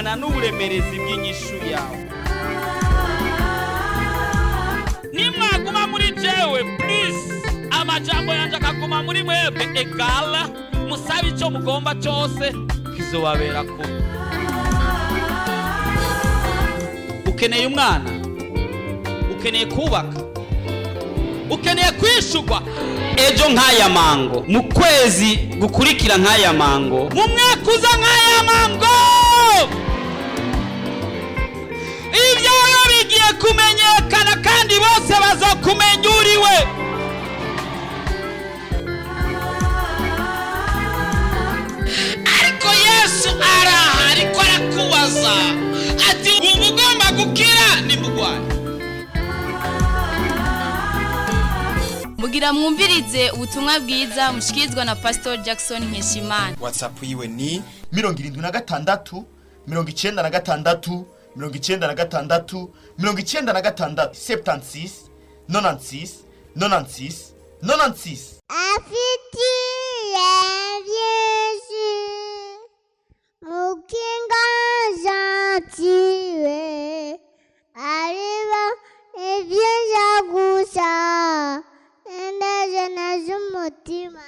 Bungana n'uburemerezi bw'inyishu yawe. Nimwaguma muri jewe, please, amajambo yanje akaguma muri mwebwe, egala musabe icyo mugomba cyose kizobabera ko. Ukeneye umwana, ukeneye kubaka, ukeneye kwishurwa ejo nk'aya mango, mu kwezi gukurikira nk'aya mango, mu mwaka uza nk'aya mango, ibyawe bigiye kumenyekana kandi bose bazokumenya uriwe. Ariko Yesu araha, ariko arakubaza ati wumva ugomba gukira nimugwaye. Mugira mwumvirize ubutumwa bwiza mushikirizwa na Pastor Jackson Nkeshimana. WhatsApp yiwe ni 76 96 96 96 76 96 96 96. Afitiye byinshi mukinga gentile ariba ibyiza gusa ineza z'umutima.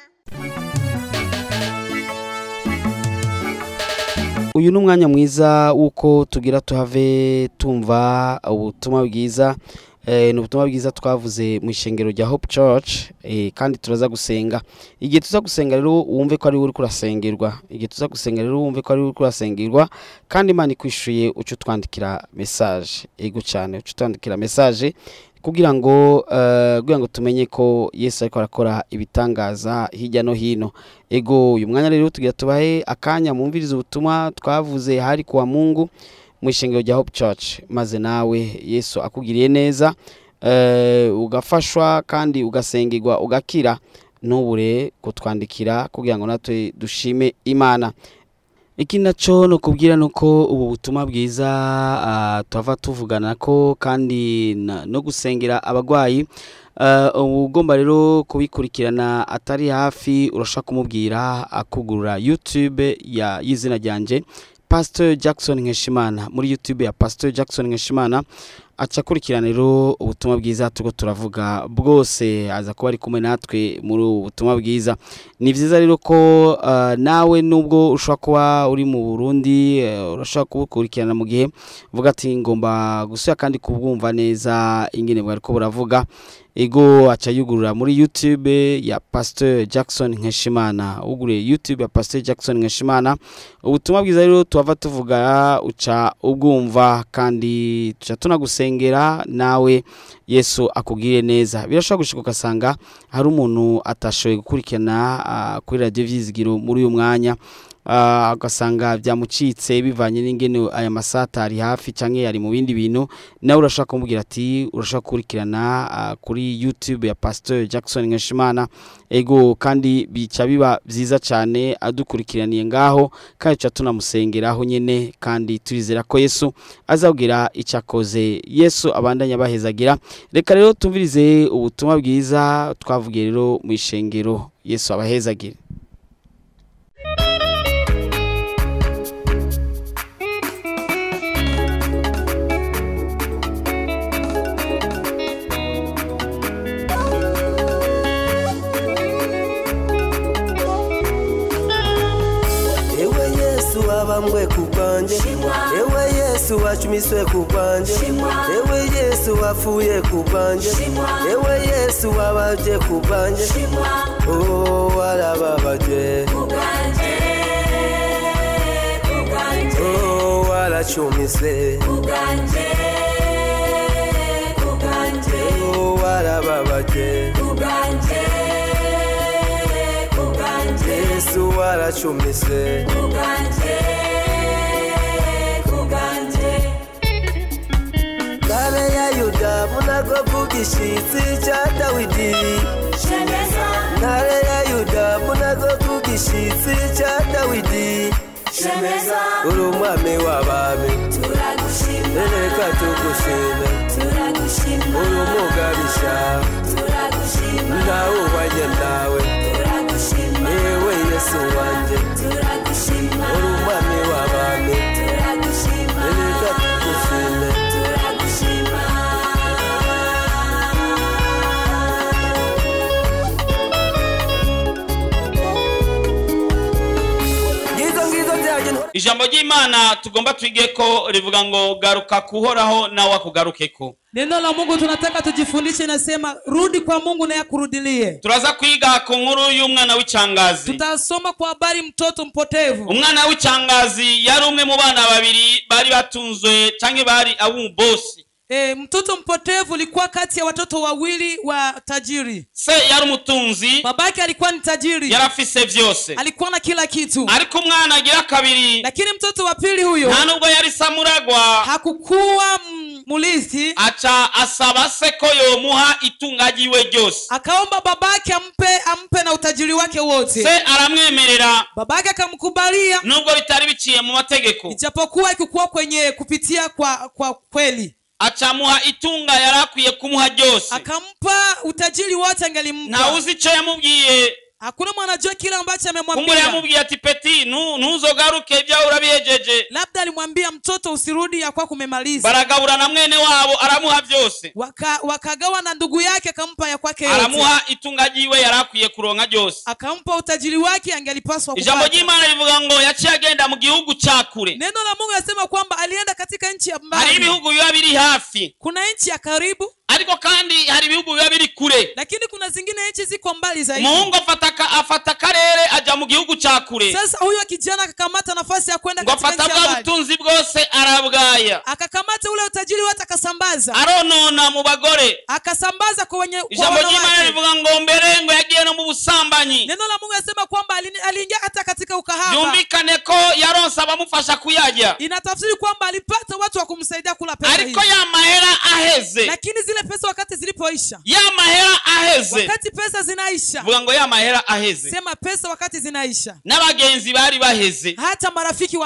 Uyu ni umwanya mwiza w'uko tugira tuhave tumva ubutumwa bwiza. Ni ubutumwa bwiza twavuze mu ishengero rya Hope Church, kandi turaza gusenga. Igihe tuza gusenga rero wumve ko ari uri kurasengerwa. Igihe tuza gusenga rero wumve ko ari uri kurasengerwa, kandi Imana ikwishuye uco twandikira message. Ego cyane, uco twandikira message kugira ngo tumenye ko Yesu ariko arakora ibitangaza hirya no hino. Ego uyu mwanya rero tugira tubahe akanya mumvirize ubutumwa twavuze hari kuwa Mungu mu ishengero rya Hope Church, maze nawe Yesu akugiriye neza, ugafashwa kandi ugasengirwa ugakira, ntubure kutwandikira kugira ngo natwe dushime Imana. Iki naco no kubwira nuko ubu butumwa bwiza twava tuvugana ko kandi no gusengera abagwayi. Ugomba rero kubikurikirana atari hafi, urashaka kumubwira akugurura YouTube ya y'izina ryanje Pastor Jackson Nkeshimana. Muri YouTube ya Pastor Jackson Nkeshimana acakurikirana rero ubutumwa bwiza tuko turavuga bwose, aza kuba ari kumwe natwe muri ubu butumwa bwiza. Ni vyiza rero ko nawe nubwo ushobora kuba uri mu Burundi, urashobora kubukurikirana mu gihe uvuga ati ngomba gusubira kandi kubwumva neza ingene bwariko buravuga. Ego aca yugurura muri YouTube ya Pastor Jackson Nkeshimana. Ugure YouTube ya Pastor Jackson Nkeshimana, ubutumwa bwiza rero tuava tuvuga uca ubwumva kandi tuca tunagusengera nawe Yesu akugire neza. Birashobora gushika ugasanga hari umuntu atashoboye gukurikirana kuri Radio Vyizigiro muri uyu mwanya, ugasanga byamucitse bivanye n'ingene aya masata ari hafi canke yari mu bindi bintu. Nawe urashaka kumubwira ati urashaka gukurikirana kuri YouTube ya Pastor Jackson Nkeshimana. Ego kandi bica biba vyiza cyane adukurikiraniye ngaho, kandi tuca tunamusengeraho nyene, kandi turizera ko Yesu azabwira icyakoze. Yesu abandanya bahezagira. Reka rero tumvirize ubutumwa bwiza twavugiye rero mu ishengero. Yesu abahezagira. Abamwe kubanje, ewe Yesu wachumiswe kubanje, ewe Yesu wafuye kubanje, ewe Yesu wabaje kubanje, oh warababaje kubanje, oh warachumiswe kubanje, oh warababaje kubanje, Yesu warachumiswe kubanje, kubanje. Ntare ya Yuda munago kugishitsi cha Dawidi, Ntare ya Yuda munago kugishitsi cha Dawidi, uri umwami w'abami, reka tugushime, uri umugabisha, ndawubanye nawe, ewe Yesu wanje, uri umwami w'abami, Ijambo ry'Imana tugomba twige ko rivuga ngo garuka kuhoraho nawe akugarukeko. Neno la Mungu tunataka tujifundishe, nasema rudi kwa Mungu naye akurudilie. Turaza kwiga ku nkuru y'umwana w'icangazi. Tutasoma kwa habari mtoto mpotevu. Umwana w'icangazi yari umwe mu bana babiri bari batunzwe canke bari ab'umubosi. Mtoto mpotevu alikuwa kati ya watoto wawili wa tajiri. Se yari umutunzi. Babake alikuwa ni tajiri. Yarafise vyose. Alikuwa na kila kitu. Ariko umwana agira kabiri. Lakini mtoto wa pili huyo nta nubwo yari samuragwa. Hakukuwa mulizi. Aca asaba se ko yomuha itunga ryiwe ryose. Akaomba babake ampe na utajiri wake wote. Se aramwemerera. Babake akamkubalia. Nubwo bitari biciye mu mategeko. Ijapokuwa ikukuwa kwenye kupitia kwa kweli. Acamuha itunga yarakwiye kumuha ryose. Akampa utajiri wote angelimpa. Nta uzi ico yamubwiye. Hakuna mwanajua kile ambacho amemwambia. Kumbe yamubwiye ati peti ntuzogaruke ibyawe urabihejeje. Labda alimwambia mtoto usirudi ya kwako umemaliza. Baragabura na mwene wabo aramuha byose. Wakagawa na ndugu yake akampa ya kwake yote. Aramuha itunga ryiwe yarakwiye kuronka ryose. Akampa utajiri wake angelipaswa kupata. Ijambo ry'Imana rivuga ngo yaciye agenda mu gihugu ca kure. Neno la Mungu yasema kwamba alienda katika nchi ya mbali. Hari ibihugu biba biri hafi. Kuna nchi ya karibu. Ariko kandi hari ibihugu biba biri kure. Lakini kuna zingine nchi ziko mbali zaidi. Mungu afata karere aja mu gihugu ca kure. Sasa huyo kijana akakamata nafasi ya kwenda katika nchi ya mbali. Ngo afata ubutunzi bwose arabwaya. Akakamata ule utajiri wote akasambaza. Aronona mu bagore. Akasambaza kwa wenye kwa Ijambo ry'Imana rivuga ngo mbere ngo yagiye no mu busambanyi. Neno la Mungu yasema kwamba aliingia hata katika ukahaba. Yumvikane ko yaronse abamufasha kuyarya. Inatafsiri kwamba alipata watu wa kumsaidia kula pesa. Ariko ya mahera aheze. Lakini zile pesa wakati zilipoisha. Ya mahera aheze. Wakati pesa zinaisha. Vuga ngo ya mahera aheze. Sema pesa wakati zinaisha. N'abagenzi bari baheze. Hata marafiki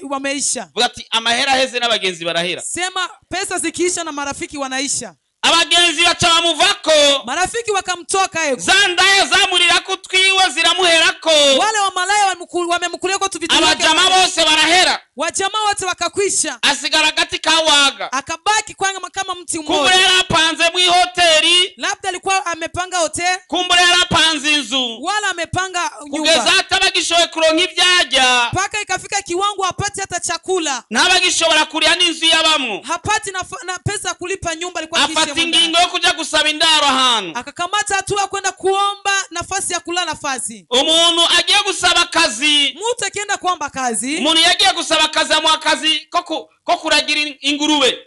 wameisha. Vuga ati amahera aheze n'abagenzi barahera. Sema pesa zikiisha na marafiki wanaisha. Abagenzi baca bamuvako. Marafiki wakamtoka yego. Za ndaya zamurira kutwiwe ziramuherako. Wale wa malaya wamemkulia kwa tu vitu. Abajama bose barahera. Wajamaa wote wakakwisha. Asigara gati kawaga. Akabaki kwanga kama mti mmoja. Kumbure yarapanze mu hoteli. Labda alikuwa amepanga hotel. Kumbure yarapanze inzu. Wala amepanga nyumba. Kugeza atabagishobora kuronka ibyajya. Paka ikafika kiwango hapati hata chakula. Ntabagishobora kuria n'inzu yabamwo. Hapati na pesa kulipa nyumba alikuwa akiishi. Afata ingingo yo kuja gusaba indaro ahantu. Akakamata hatua kwenda kuomba nafasi ya kulala nafasi. Umuntu agiye gusaba akazi. Mtu akienda kuomba kazi. Umuntu yagiye gusaba akazi amuha akazi ko kuragira ingurube.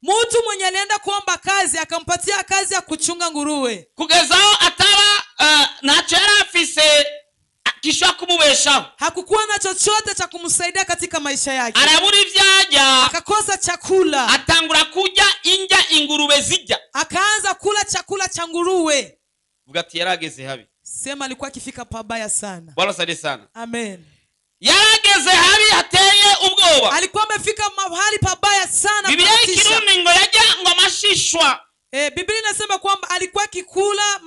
Mtu mwenye alienda kuomba kazi akampatia kazi ya kuchunga nguruwe. Kugeza aho ataba ntacyo yari afise kishwa kumubeshaho. Hakukuwa na chochote cha kumsaidia katika maisha yake. Arabura ivyajya. Akakosa chakula. Atangura kurya indya ingurube zijya. Akaanza kula chakula cha nguruwe. Vuga ati yarageze habi. Sema alikuwa akifika pabaya sana. Bwana saidie sana. Amen. Yarageze habi hateye ubwoba. Alikuwa amefika mahali pabaya sana. Biblia ikirundi ngo yajya ngo amashishwa. Biblia inasema kwamba alikuwa akikula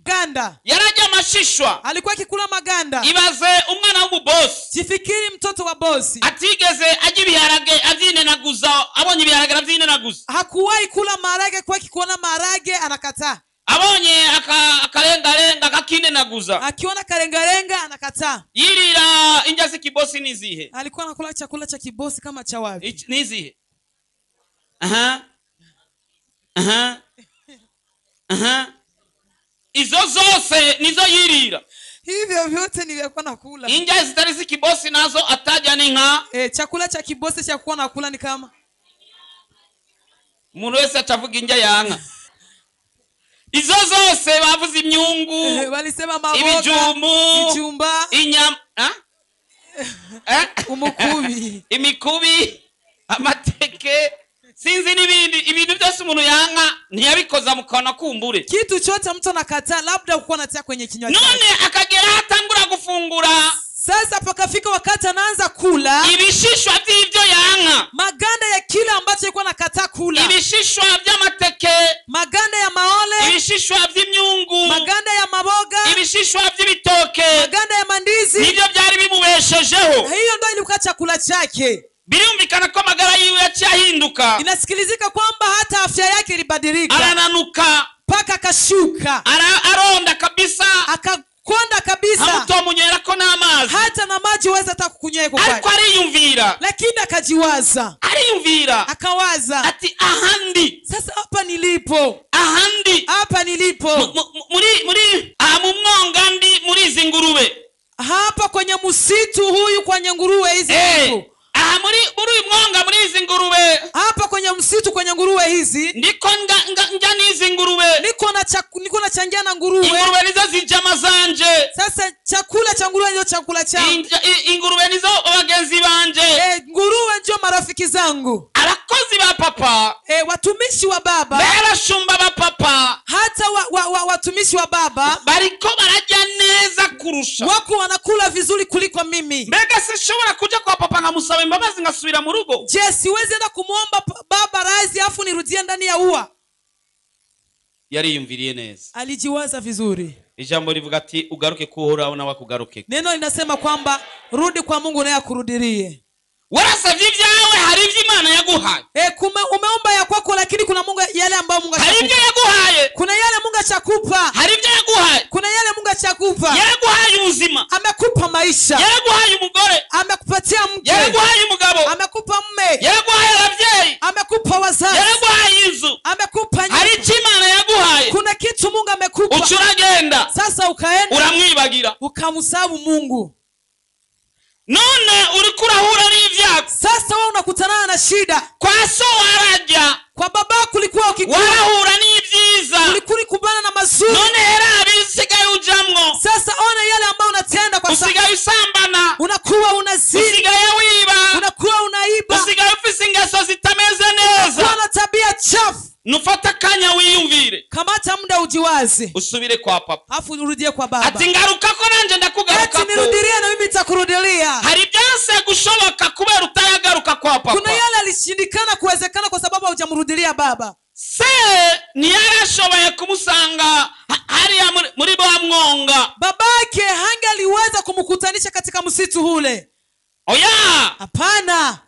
ganda. Yarajya amashishwa. Alikuwa akikula maganda. Ibaze umwana w'umubosi. Jifikiri mtoto wa bosi. Atigeze ajya ibiharage avyinenaguza, abonye ibiharage aravyinenaguza. Hakuwahi kula maharage, kwa kikuona maharage anakataa. Abonye akarengarenga akakinenaguza. Akiona karengarenga anakataa. Yirira indya z'ikibosi nizihe? Alikuwa anakula chakula cha kibosi kama cha wapi? Nizihe? Aha. Aha. Aha. Izo zose nizo yirira. Hivyo vyote nilikuwa nakula. Indya zitari z'ikibosi nazo atajya ninka. Chakula cha kibosi cha kuwa nakula ni kama umuntu wese acavuga indya yanka. Izo zose bavuze imyungu. Walisema maboga, ibijumu, ichumba, inyama, umukubi, imikubi, amateke, sinzi n'ibindi ibintu byose umuntu yanka ntiyabikoza mu kanwa kumbure. Kitu chote mtu anakataa labda uko anatia kwenye kinywa chake. None akagera atangura gufungura. Sasa pakafika wakati anaanza kula ibishishwa by'ibyo yanka, maganda ya kila ambacho alikuwa anakataa kula, ibishishwa by'amateke, maganda ya maole, ibishishwa by'imyungu, maganda ya maboga, ibishishwa by'ibitoke, maganda ya mandizi, nibyo byari bimubeshejeho. Hiyo ndio ilikuwa chakula chake. Birumvikana ko amagara yiwe yaciye. Inasikilizika kwamba hata afya yake ilibadilika. Arananuka paka akashuka. Aronda kabisa. Akakonda kabisa. Hamutomunyerako n'amazi. Hata na maji huwezi hata kukunywa kwa. Ariko ariyumvira. Lakini akajiwaza. Ariyumvira. Akawaza. Ati ahandi. Sasa hapa nilipo. Ahandi. Hapa nilipo. Muri mu mwonga ndi muri izi ngurube. Hapa kwenye msitu huyu kwenye nguruwe hizi. Aha muri uyu mwonga muri izi ngurube. Hapa kwenye msitu kwenye nguruwe hizi. Ndiko njya n'izi ngurube. Niko nachangia na nguruwe. Ingurube nizo zijama zanje. Sasa chakula cha nguruwe ndio chakula changu. Ingurube nizo bagenzi banje. Nguruwe ndio marafiki zangu. Abakozi ba papa. Watumishi wa baba. Barashumba ba papa. Hata watumishi wa baba bariko barajya neza kurusha. Wako wanakula vizuri kuliko mimi. Mbega sishobora kuja kwa papa nkamusaba imbabazi ngasubira mu rugo? Je, siwezi enda kumuomba baba razi afu nirudie ndani ya ua? Yariyumviriye neza. Alijiwaza vizuri. Ijambo rivuga ati ugaruke kuhoraho nawe akugaruke. Neno linasema kwamba rudi kwa Mungu naye akurudirie. Warasavye ibyawe hari ibyo Imana yaguhaye. Umeomba ya kwako lakini kuna Mungu yale ambayo Mungu hari ibyo yaguhaye. Kuna yale Mungu achakupa. Hari ibyo yaguhaye. Kuna yale Mungu achakupa. Yaraguhaye ubuzima. Amekupa maisha. Yaraguhaye umugore. Amekupatia mke. Yaraguhaye umugabo. Amekupa mume. Yaraguhaye ababyeyi. Amekupa wazazi. Yaraguhaye inzu. Amekupa nyumba. Hari icyo Imana yaguhaye. Kuna kitu Mungu amekupa. Ucuragenda. Sasa ukaenda. Uramwibagira. Ukamsahau Mungu. None uriko urahura n'ivyago. Sasa wewe unakutana na shida. Kwa so warajya. Kwa baba kulikuwa ukikula. Warahura n'ivyiza. Ulikuwa kumbana na mazuri. None era abisigaye ujamwo. Sasa ona yale ambayo unatenda kwa sasa. Usigaye usambana. Unakuwa unazini. Usigaye wiba. Unakuwa unaiba. Usigaye ufise ingeso zitameze neza. Unakuwa na tabia chafu. Nufata kanya wiyumvire. Kamata muda ujiwaze. Usubire kwa papa. Afu urudie kwa baba. Ati ngaruka ko nanje ndakugaruka. Ati nirudirie na mimi nitakurudilia. Hari byanse gushoboka kubera utayagaruka kwa papa. Kuna yale alishindikana kuwezekana kwa sababu hujamrudilia baba. Se ntiyarashoboye kumusanga hariya muri bo mwonga. Babake hangaliweza kumkutanisha katika msitu ule. Oya! Hapana.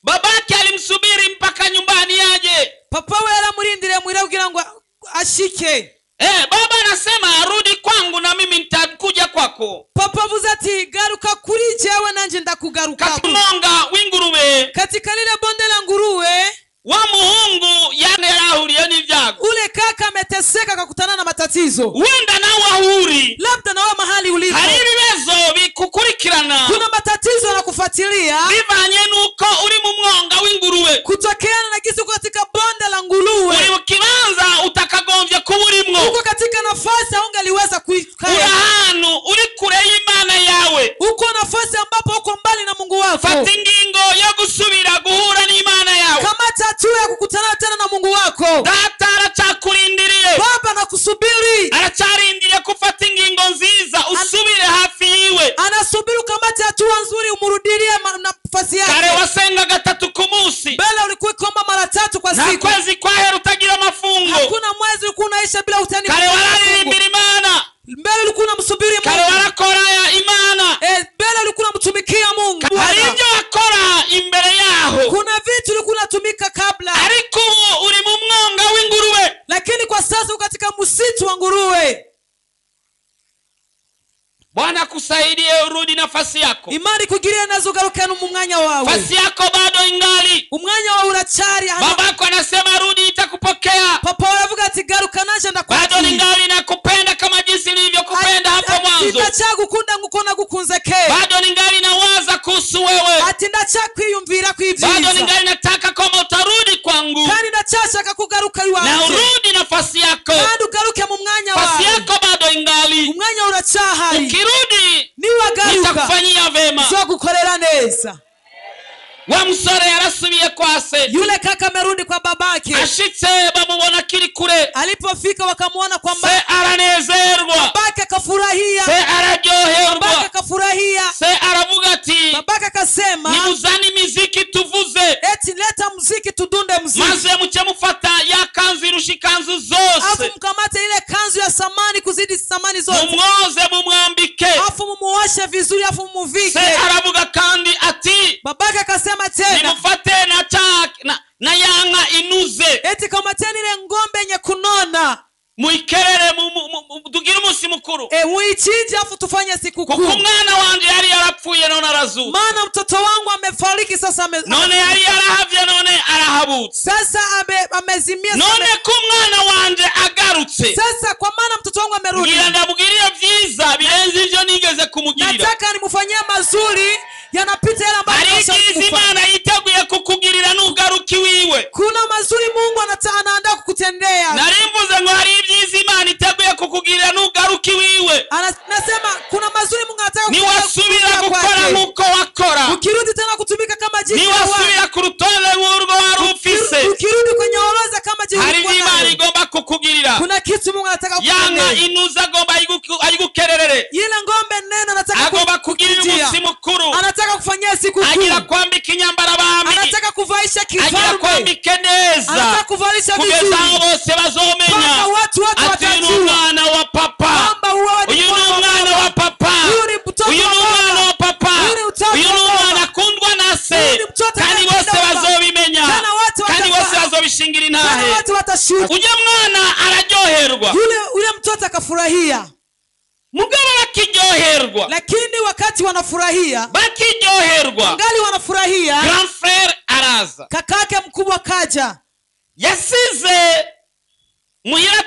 Babake alimsubiri mpaka nyumbani aje. Papa we yaramurindiriye muhira kugira ngo ashike. Baba anasema arudi kwangu na mimi nitakuja kwako. Papa avuze ati garuka kuri jewe nanje ndakugaruka. Katika mwonga w'ingurube. Katika lile bonde la nguruwe. Wa muhungu yarahuriye n'ivyago. Ule kaka ameteseka akakutana na matatizo. Wenda nawe ahuri. Labda nawe mahali ulipo. Hari ibibazo bikukurikirana. Kuna matatizo yanakufuatilia. Bivanye nuko uri mu mwonga w'inguruwe. Kutokeana na kisu katika bonde la nguruwe. Uri mu kibanza utakagombye kuba urimwo. Uko katika nafasi haungaliweza kuikaa. Uri ahantu uri kure y'Imana yawe. Uko nafasi ambapo uko mbali na Mungu wako. Fata ingingo yo gusubira guhura n'Imana yawe. Kamata hatua ya kukutana tena na Mungu wako. Data aracakurindiriye. Baba nakusubiri. Aracarindiriye kufata ingingo nziza usubire hafi yiwe. Anasubiri ukamate hatua nzuri umurudilie nafasi yake. Kare wasenga gatatu ku munsi. Mbele ulikuwa ukiomba mara tatu kwa siku. Na kwezi kwahera utagira amafungo. Hakuna mwezi ulikuwa unaisha bila utani. Kare wararirimbira Imana. Mbele ulikuwa unamsubiri Mungu. Kare warakora ya Imana. Mbele ulikuwa unamtumikia Mungu. Hari ibyo wakora imbere yaho. Kuna vitu ulikuwa unatumika kabla. Ariko ubu uri mu mwonga w'inguruwe. Lakini kwa sasa uko katika msitu wa nguruwe. Bwana akusaidie urudi nafasi yako. Imani kugirie nazo ugaruke mu mwanya wawe. Nafasi yako bado ingali. Umwanya wawe uracari. Babako anasema rudi nitakupokea. Papa aravuga ati garuka nanje ndakwakira. Bado ningali nakupenda kama jinsi nilivyokupenda hapo mwanzo. Ndacagukunda nguko nagukunze kera. Bado ningali nawaza kuhusu wewe. Ati ndacakwiyumvira kwibyiza. Bado ningali nataka kama utarudi kwangu. Kandi ndacashaka kugaruka iwawe. Na urudi nafasi yako. Kandi ugaruke mu mwanya wawe. Nafasi yako bado ingali. Umwanya uracahari. Ukirudi niwagaruka nitakufanyia vema. Nzogukorera neza. Wa musore yarasubiye kwa se. Yule kaka amerudi kwa babake. Ashitse bamubona kiri kure. Alipofika wakamuona kwa mbali. Se aranezerwa. Babake akafurahia. Se araryoherwa. Babake akafurahia. Se aravuga ati. Babake akasema nimuzane imiziki tuvuze. Eti leta muziki tudunde muziki. Maze muce mufata ya kanzu irusha ikanzu zose. Afu mkamate ile kanzu ya samani kuzidi samani zote. Mumwoze mumwambike. Afu mumuoshe vizuri afu mumuvike. Se aravuga kandi ati. Babake akasema tena nimufate na yanga inuze. Eti kamateni ile ngombe yenye kunona. Muikerere tugire umunsi mukuru. Muichinje afu tufanye sikukuu. Kuko umwana wanje wanje yari yarapfuye none arazutse. Maana mtoto wangu amefariki sasa None yari yarahavye none arahabutse. Sasa amezimia. None ko umwana wanje agarutse. Sasa kwa maana mtoto wangu amerudi. Ngira ndamugirire vyiza birenze ivyo nigeze kumugirira. Nataka nimufanyie mazuri yanapita yale ambayo nimeshamfanyia. Imana yiteguye kukugirira nugaruka iwiwe. Kuna mazuri Mungu anaandaa kukutendea. Narimvuze ngo hari ibyiza Imana iteguye kukugirira nugaruka iwiwe. Anasema kuna mazuri Mungu anataka kukugirira. Niwasubira gukora nkuko wakora. Ukirudi tena kutumika kama jinsi Niwasubira ku rutonde rw'urwo wari ufise. Ukirudi kwenye orodha kama jinsi Hari Imana igomba kukugirira. Kuna kitu Mungu anataka kukutendea. Yanga inuza agomba ayigukererere. Ile ngombe nene anataka agomba kugirira umunsi mukuru. Anataka kufanyia siku kuu. Agira kwambika inyambara abami. Anataka kuvaisha kifalme. Agira kwambike neza. Anataka kuvalisha vizuri. Kugeza aho bose bazomenya. Watu wote watajua. Ati umwana wa papa. Uyu ni umwana wa papa. Uyu ni umwana wa papa. Uyu ni umwana akundwa na se. Kandi bose bazobimenya. Kandi bose bazobishingira intahe. Ujya mwana araryoherwa. Yule mtoto akafurahia. Mugabo bakiryoherwa. Lakini wakati wanafurahia, bakiryoherwa, ngali wanafurahia, grand frère araza. Kakake mkubwa kaja. Yasize muhira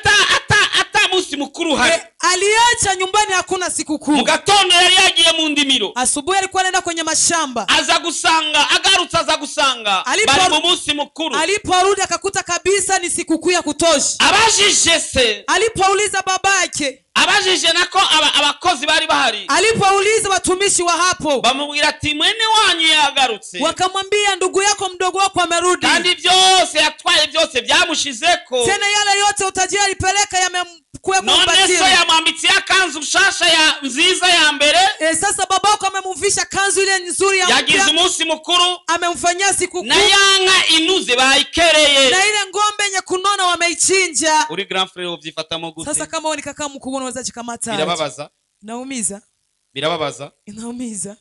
ata musi mukuru hari. Aliacha nyumbani hakuna sikukuu. Mu gatondo yari yagiye mu ndimiro. Asubuhi alikuwa anaenda kwenye mashamba. Aza gusanga, agarutse aza gusanga bari mu musi mukuru. Aliporudi akakuta kabisa ni sikukuu ya kutosha. Abajije se. Alipouliza babake. Abajije nako abakozi bari bahari. Alipouliza watumishi wa hapo. Bamubwira ati mwene wanyu yagarutse. Wakamwambia ndugu yako mdogo wako amerudi. Kandi byose yatwaye byose byamushizeko. Tena yale yote utajiri alipeleka yamekuwa None so yamwambitse akanzu nshasha ya nziza ya mbere. Sasa babako amemvisha kanzu ile nzuri ya yagize umunsi mukuru. Amemfanyia sikukuu. Na yanga inuze bayikereye. Na ile ngombe yenye kunona wameichinja. Uri grand frère uvyifatamo gute? Sasa kama wewe ni kaka mkubwa unaweza jikamata. Birababaza. Naumiza. Birababaza. Inaumiza.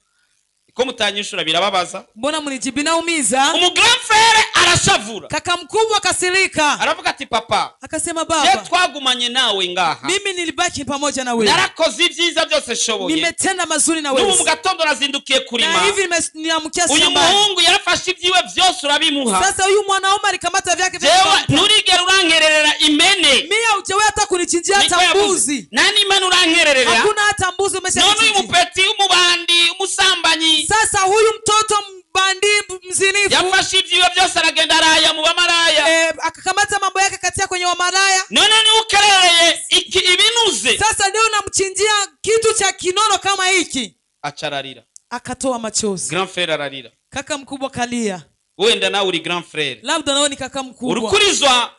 Ko mutanyishura birababaza. Mbona mnijibu inaumiza? Umu grand frère arashavura. Kaka mkubwa akasirika. Aravuga ati papa. Akasema baba. Je twagumanye nawe ngaha. Mimi nilibaki pamoja na wewe. Narakoze ibyiza byose shoboye. Nimetenda mazuri na wewe. N'ubu mu gatondo nazindukiye kurima. Na hivi niamkia shambani. Uyu muhungu yarafashe ibyiwe byose urabimuha. Sasa huyu mwanaume alikamata vyake vyote. Jewe nurigera urankererera impene. Mimi hujawahi hata kunichinjia hata mbuzi. Nani imene urankererera? Hakuna hata mbuzi umeshanichinjia. None uyu mupeti umubandi umusambanyi. Sasa huyu mtoto mbandi mzinifu yafashe ibyiwe byose aragenda araya mu bamaraya. Akakamata mambo yake katia kwenye wamaraya. None ni ukerereye iki ibinuze. Sasa leo namchinjia kitu cha kinono kama hiki. Acararira. Akatoa machozi. Grand frère ararira. Kaka mkubwa kalia. Wenda nawe uri grand frère. Labda nawe ni kaka mkubwa. Urukurizwa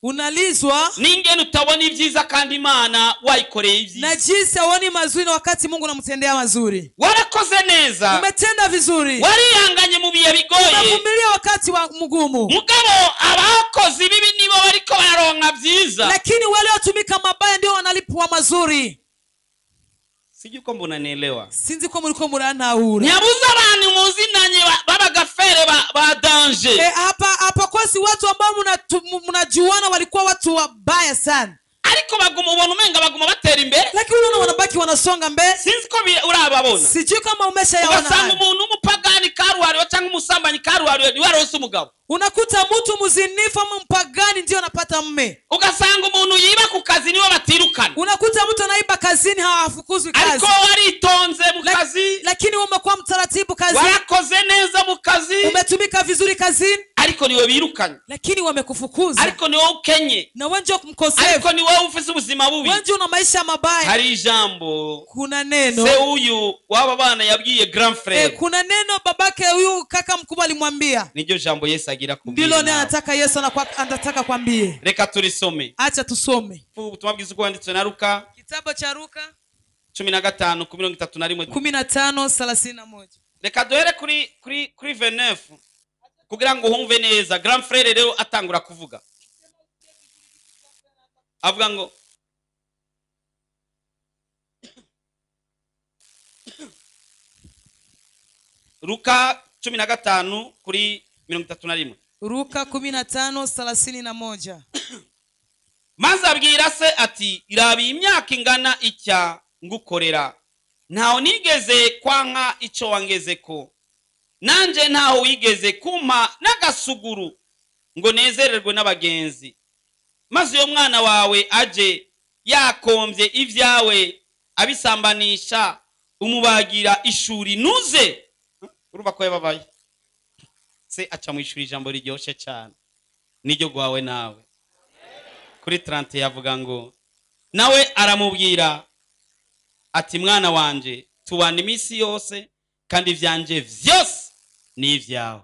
unalizwa ningene utabona ibyiza kandi Imana wayikoreye ibyiza. Na jinsi aoni mazuri na wakati Mungu anamtendea mazuri. Warakoze neza. Umetenda vizuri. Warihanganye mu bihe bigoye. Umevumilia wakati wa mgumu. Mugabo abakozi bibi nibo bariko bararonka byiza. Lakini wale watumika mabaya ndio wanalipwa mazuri. Sijui ko mbona nielewa. Sinzi ko muriko murantahura. Nyabuza abantu muzinanye babagafere ba danger. Hapa kosi watu ambao mnajuana walikuwa watu wabaya sana. Ariko baguma ubona umenga baguma batera imbere. Lakini unaona wanabaki wanasonga mbele. Sinzi ko urababona. Sijui kama umeshayaona. Ugasanga umuntu umupagani karuhariwe cyangwa umusambanyi karuhariwe ni warose umugabo. Unakuta mtu mzinifu ama mpagani ndio anapata mme. Ugasanga umuntu yiba ku kazi niwe batirukana. Unakuta mtu anaiba kazini hawafukuzwi kazi. Ariko waritonze mu kazi. Lakini wewe umekuwa mtaratibu kazini. Warakoze neza mu kazi. Umetumika vizuri kazini. Ariko niwe birukanye. Lakini wamekufukuza. Ariko niwe ukenye. Na wewe ndio mkosefu. Ariko niwe ufise ubuzima bubi. Wewe ndio una maisha mabaya. Hari ijambo. Kuna neno. Se huyu waba bana yabwiye grand frère. Kuna neno babake huyu kaka mkubwa alimwambia. Niryo jambo Yesu agira kubwira. Ndilo neno anataka Yesu anataka kwambie. Reka turisome. Acha tusome. Ubutumwa bwiza uko wanditswe na Luka. Kitabu cha Luka 15:31. 15:31. Reka duhere kuri 29 kugira ngo humve neza. Grand frère rero atangura kuvuga. Avuga ngo Luka 15 kuri 31. Luka 15:31. Maze abwira se ati irabi imyaka ingana icya ngukorera Ntaho nigeze kwanka ico wangezeko, nanje ntaho wigeze kumpa n'agasuguru ngo nezererwe n'abagenzi. Maze uyo mwana wawe aje yakombye ivyawe abisambanisha, umubagira ishuri nuze. Urumva ko yababaye. Se aca mu ishuri ijambo riryoshe cyane niryo gwawe nawe. Kuri 30 yavuga ngo nawe aramubwira ati mwana wanje tubana iminsi yose kandi ivyanje vyose ni ivyawe.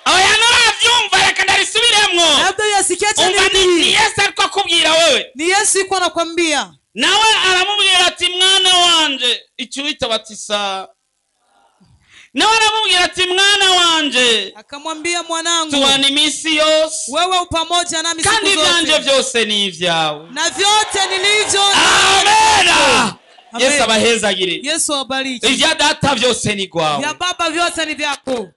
Oya nuravyumva, reka ndarisubiremwo. Labda uyasikia tena. Umva ni Yesu ariko akubwira wewe. Ni Yesu yuko anakwambia. Nawe aramubwira ati mwana wanje, icyo wita batisa. Nawe aramubwira ati mwana wanje, akamwambia mwanangu, tubana iminsi yose, wewe upamoja nami siku kandi zote, ivyanje vyose ni ivyawe, na vyote nilivyo. Amena. Amen. Yesu abahezagire. Yesu awabariki. Ivya data vyose ni gwawe, vya baba vyote ni vyako.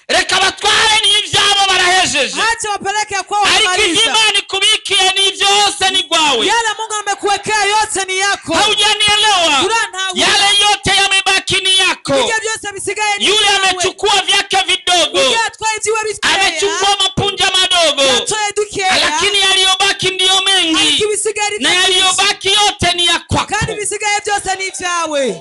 Reka batware ni ivyabo barahejeje, acha wapeleke kwao ariko wamaliza. ivy'Imana ikubikiye ni vyose ni gwawe. Yale Mungu amekuwekea yote ni yako. Haujanielewa? Yale yote yamebaki ni yako. Ibyo byose bisigaye ni Yule yawe. amechukua vyake vidogo, amechukua mapunja madogo, lakini yaliyobaki ndiyo mengi, na yaliyobaki yote ni ya kwako. Kandi bisigaye byose ni ibyawe.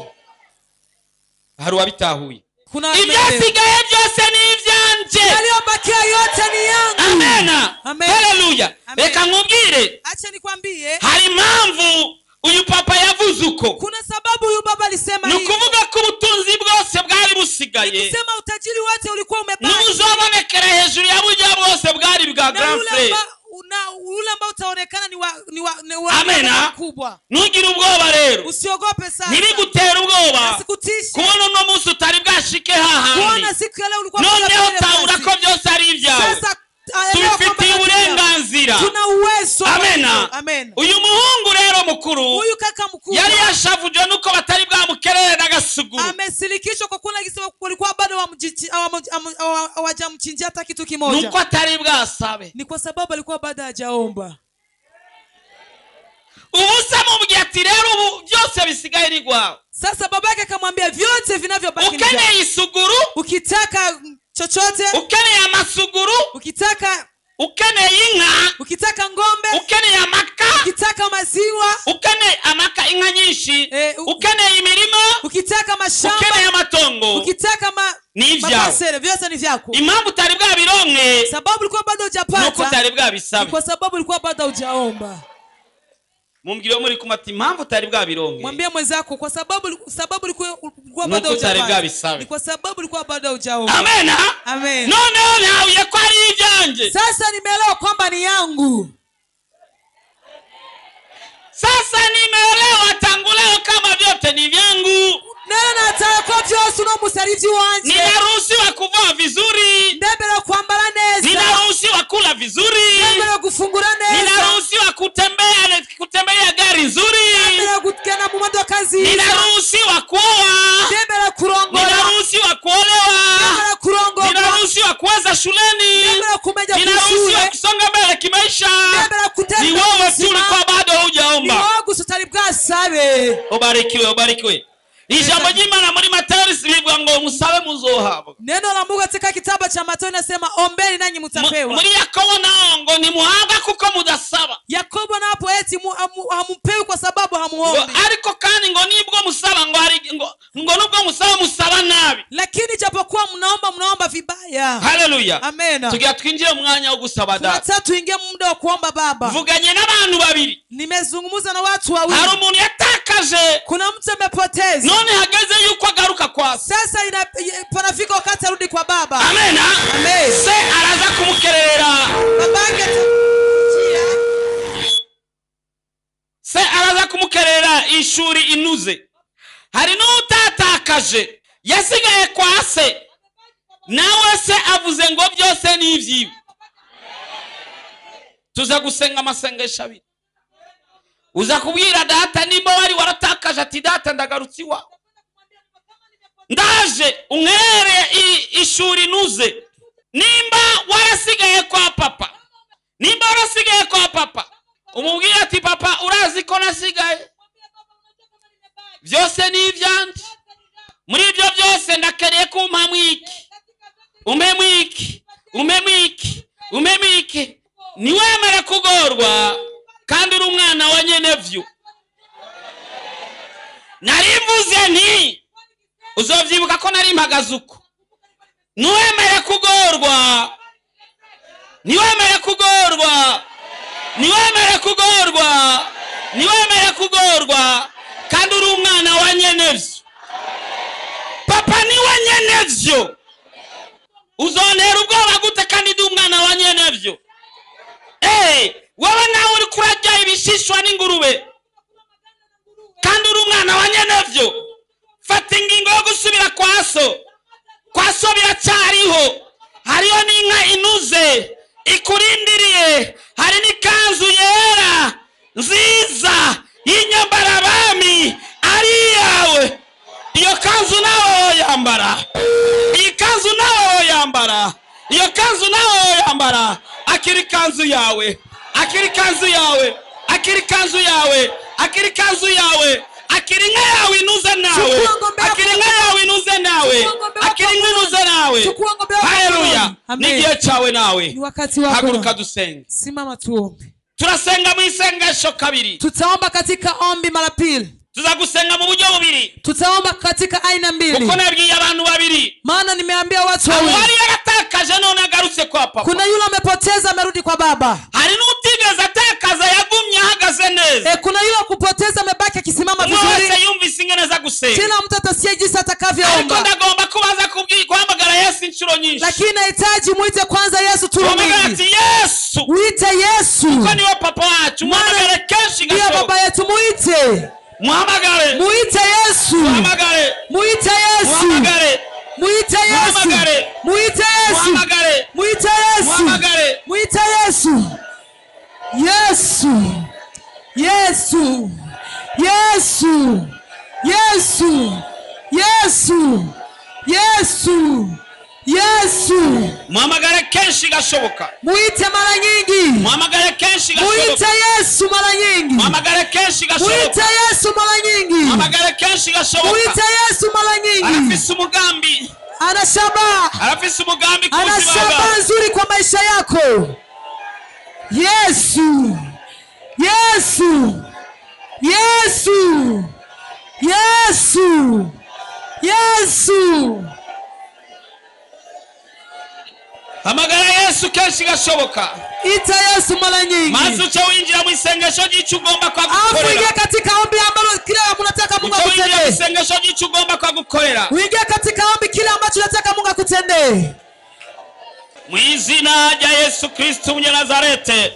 Hari uwabitahuye? Kuna Ibyasigaye byose ni ivyanje, yaliyobakia yote ni yangu. Amena. Amen. Haleluya. Amen. Reka nkubwire, acha nikwambie, hari impamvu uyu papa yavuze uko. Kuna sababu huyu baba alisema Ni hivi. ukuvuga ko ubutunzi bwose bwari busigaye, Kusema utajiri wote ulikuwa umebaki, n'ubuzobonekera hejuru ya burya bwose bwari bwa na grand ule frere. ule ambao utaonekana ni wa Amena. mkubwa. Ntugire ubwoba rero, Usiogope sasa, ntibigutere ubwoba asikutishe kubona uno munsi utari bwashike hahandi. kuona siku ya leo ulikuwa Noneho pale tahura basi. ko byose ari ibyawe, Sasa elewa kwamba tubifitiye uburenganzira. tuna uwezo. Amena. Amen. Uyu muhungu rero mukuru Huyu kaka mkubwa yari yashavujwe nuko batari bwamukerere n'agasuguru. amesilikishwa kwa kuona kisema kulikuwa bado hawajamchinjia hata kitu kimoja. Nuko atari bwasabe, Ni kwa sababu alikuwa bado hajaomba. Ubusa mubwiye ati rero ubu byose bisigaye ni gwawe. Sasa babake akamwambia vyote vinavyobaki ni vyako. Ukeneye isuguru, Ukitaka chochote, ukeneye amasuguru, ukitaka ukeneye inka, ukitaka ng'ombe, ukeneye amaka, ukitaka maziwa, ukeneye amaka inka nyinshi, ukeneye imirima, ukitaka mashamba, ukeneye amatongo, ukitaka ni ibyawe. mapasere, vyote ni vyako. Impamvu utari bwabironke Sababu ulikuwa bado nuko hujapata utari ni bwabisabe. kwa sababu ulikuwa bado hujaomba. Mumbwire muri kumwe ati impamvu utari bwabironke Mwambie mwenzako kwa sababu ulikuwa bado nuko utari hujapata, bwabisabe. ni kwa sababu ulikuwa bado hujaomba. Amena. Amen. Noneho ntahuye ko ari ibyanjye. Sasa nimeelewa kwamba ni yangu. Sasa nimeelewa tangu leo kama vyote ni vyangu. Neno nataka ko byose uno musarivyi wanje. Ninaruhusiwa kuvaa vizuri, Ndemera kwambara neza, ninaruhusiwa kula vizuri, ndemera gufungura neza, ninaruhusiwa kutembelea gari nzuri, ndemera kugenda mu modoka nziza, ninaruhusiwa kuoa, ndemera kurongora, ninaruhusiwa kuolewa, ndemera kurongorwa, ninaruhusiwa kuweza shuleni, ndemera kumenya ninaruhusiwa kw'ishure, kusonga mbele kimaisha. ndemera gutera Ni imbere wewe tu ubuzima. ulikuwa bado Ni hujaomba. wowe gusa utari bwasabe. Ubarikiwe, ubarikiwe. Ijambo ry'Imana muri Matayo rivuga ngo musabe muzohabwa. Neno la Mungu katika kitabu cha Mathayo inasema ombeni nanyi mtapewa. Muri Yakobo nao ngo ntimuhabwa kuko mudasaba. Yakobo napo eti hampewi kwa sababu hamuombi. Ariko kandi ngo nibwo musaba ngo hari ngo nubwo musaba musaba nabi. Lakini japokuwa mnaomba mnaomba vibaya. Haleluya. Amen. Tugira twinjire mu mwanya wo gusaba data. Tunataka tuingie muda wa kuomba Baba. Mvuganye n'abantu babiri. Nimezungumza na watu wawili. Hari umuntu yatakaje. Kuna mtu amepoteza. None hageze yuko agaruka kwa se. Sasa panafika wakati arudi kwa baba. Amen. Amen. Se araza kumukerera. Babake Se araza kumukerera ishuri inuze. Hari n'utatakaje yasigaye kwa se. Nawe se avuze ngo byose ni ibyiwe. Tuza gusenga amasengesho abiri. Uza kubwira data nimba wari waratakaje ati data ndagarutse iwawe. Ndaje unkerere ishuri nuze. Nimba warasigaye kwa papa. Nimba warasigaye kwa papa. Umubwira ati papa urazi ko nasigaye. Byose ni ibyanje. Muri ibyo byose ndakeneye ko umpa mwiki, umpe mwiki, umpe mwiki, umpe mwiki. Niwemere kugorwa kandi uri umwana wa nyenevyo. Narimvuze nti uzovyibuka ko nari mpagaze uko. Niwemere kugorwa, niwemere kugorwa, niwemere kugorwa, niwemere kugorwa kandi uri umwana wa nyenevyo. Papa ni wa nyenevyo. Uzontera ubwoba gute kandi ndi umwana wa nyenevyo? Wowe nawe uri kurarya ibishishwa n'ingurube kandi uri umwana wa nyenevyo. Fata ingingo yo gusubira kwa so. Kwa so biracyariho. Hariyo n'inka inuze ikurindiriye, hari n'ikanzu yera nziza y'inyambarabami ari iyawe. Iyo kanzu nawe woyambara, iyi kanzu nawe woyambara, iyo kanzu nawe woyambara. Akiri kanzu yawe, akiri kanzu yawe, akiri kanzu yawe, akiri kanzu yawe, akiri inka yawe inuze nawe, akiri inka yawe inuze nawe, akiri inka inuze nawe. Haleluya! N'igihe cyawe nawe. Haguruka dusenge. Simama tuombe. Turasenga mu isengesho kabiri. Tutaomba katika ombi mara pili. Tuzagusenga mu buryo bubiri. Tutaomba katika aina mbili. Kuko nabwiye abantu babiri. Maana nimeambia watu wawili. Wari yaratakaje none agarutse kwa papa. Kuna yule amepoteza amerudi kwa baba. Hari n'utigeze atakaza yagumye ahagaze neza. Kuna yule kupoteza amebaki akisimama vizuri. Wese yumvise ingene za gusenga. Kila mtu atasikia jinsi atakavyoomba. Ariko ndagomba kubanza guhamagara Yesu inshuro nyinshi. Lakini nahitaji muite kwanza Yesu tu mingi. Yesu. Uite Yesu. Kuko niwe papa wacu. Muhamagare kenshi gashoboka. Ndiye baba yetu, muite. Muhamagare. Muite Yesu. Muhamagare. Muite Yesu. Muhamagare. Muite Yesu. Muhamagare. Muite Yesu. Muhamagare. Muite Yesu. Muhamagare. Muite Yesu. Yesu. Yesu. Yesu. Yesu. Yesu. Yesu. Yesu. Muhamagare kenshi gashoboka. Muite mara nyingi. Muhamagare kenshi gashoboka. Muite Yesu mara nyingi. Muhamagare kenshi gashoboka. Muite Yesu mara nyingi. Muhamagare kenshi gashoboka. Muite Yesu mara nyingi. Arafise umugambi. Ana shaba. Arafise umugambi ku Ana buzima shaba bwawe. nzuri kwa maisha yako. Yesu. Yesu. Yesu. Yesu. Yesu. Hamagara Yesu kenshi gashoboka. Ita Yesu mara nyingi. Maze uce winjira mu isengesho ry'icyo ugomba Afu kwagukorera. ingia katika ombi ambalo kile unataka Mungu Uce winjira mu akutendee. isengesho ry'icyo ugomba kwagukorera. Uingie katika ombi kile ambacho unataka Mungu akutendee. Mu izina rya Yesu Kristo Umunyanazarete,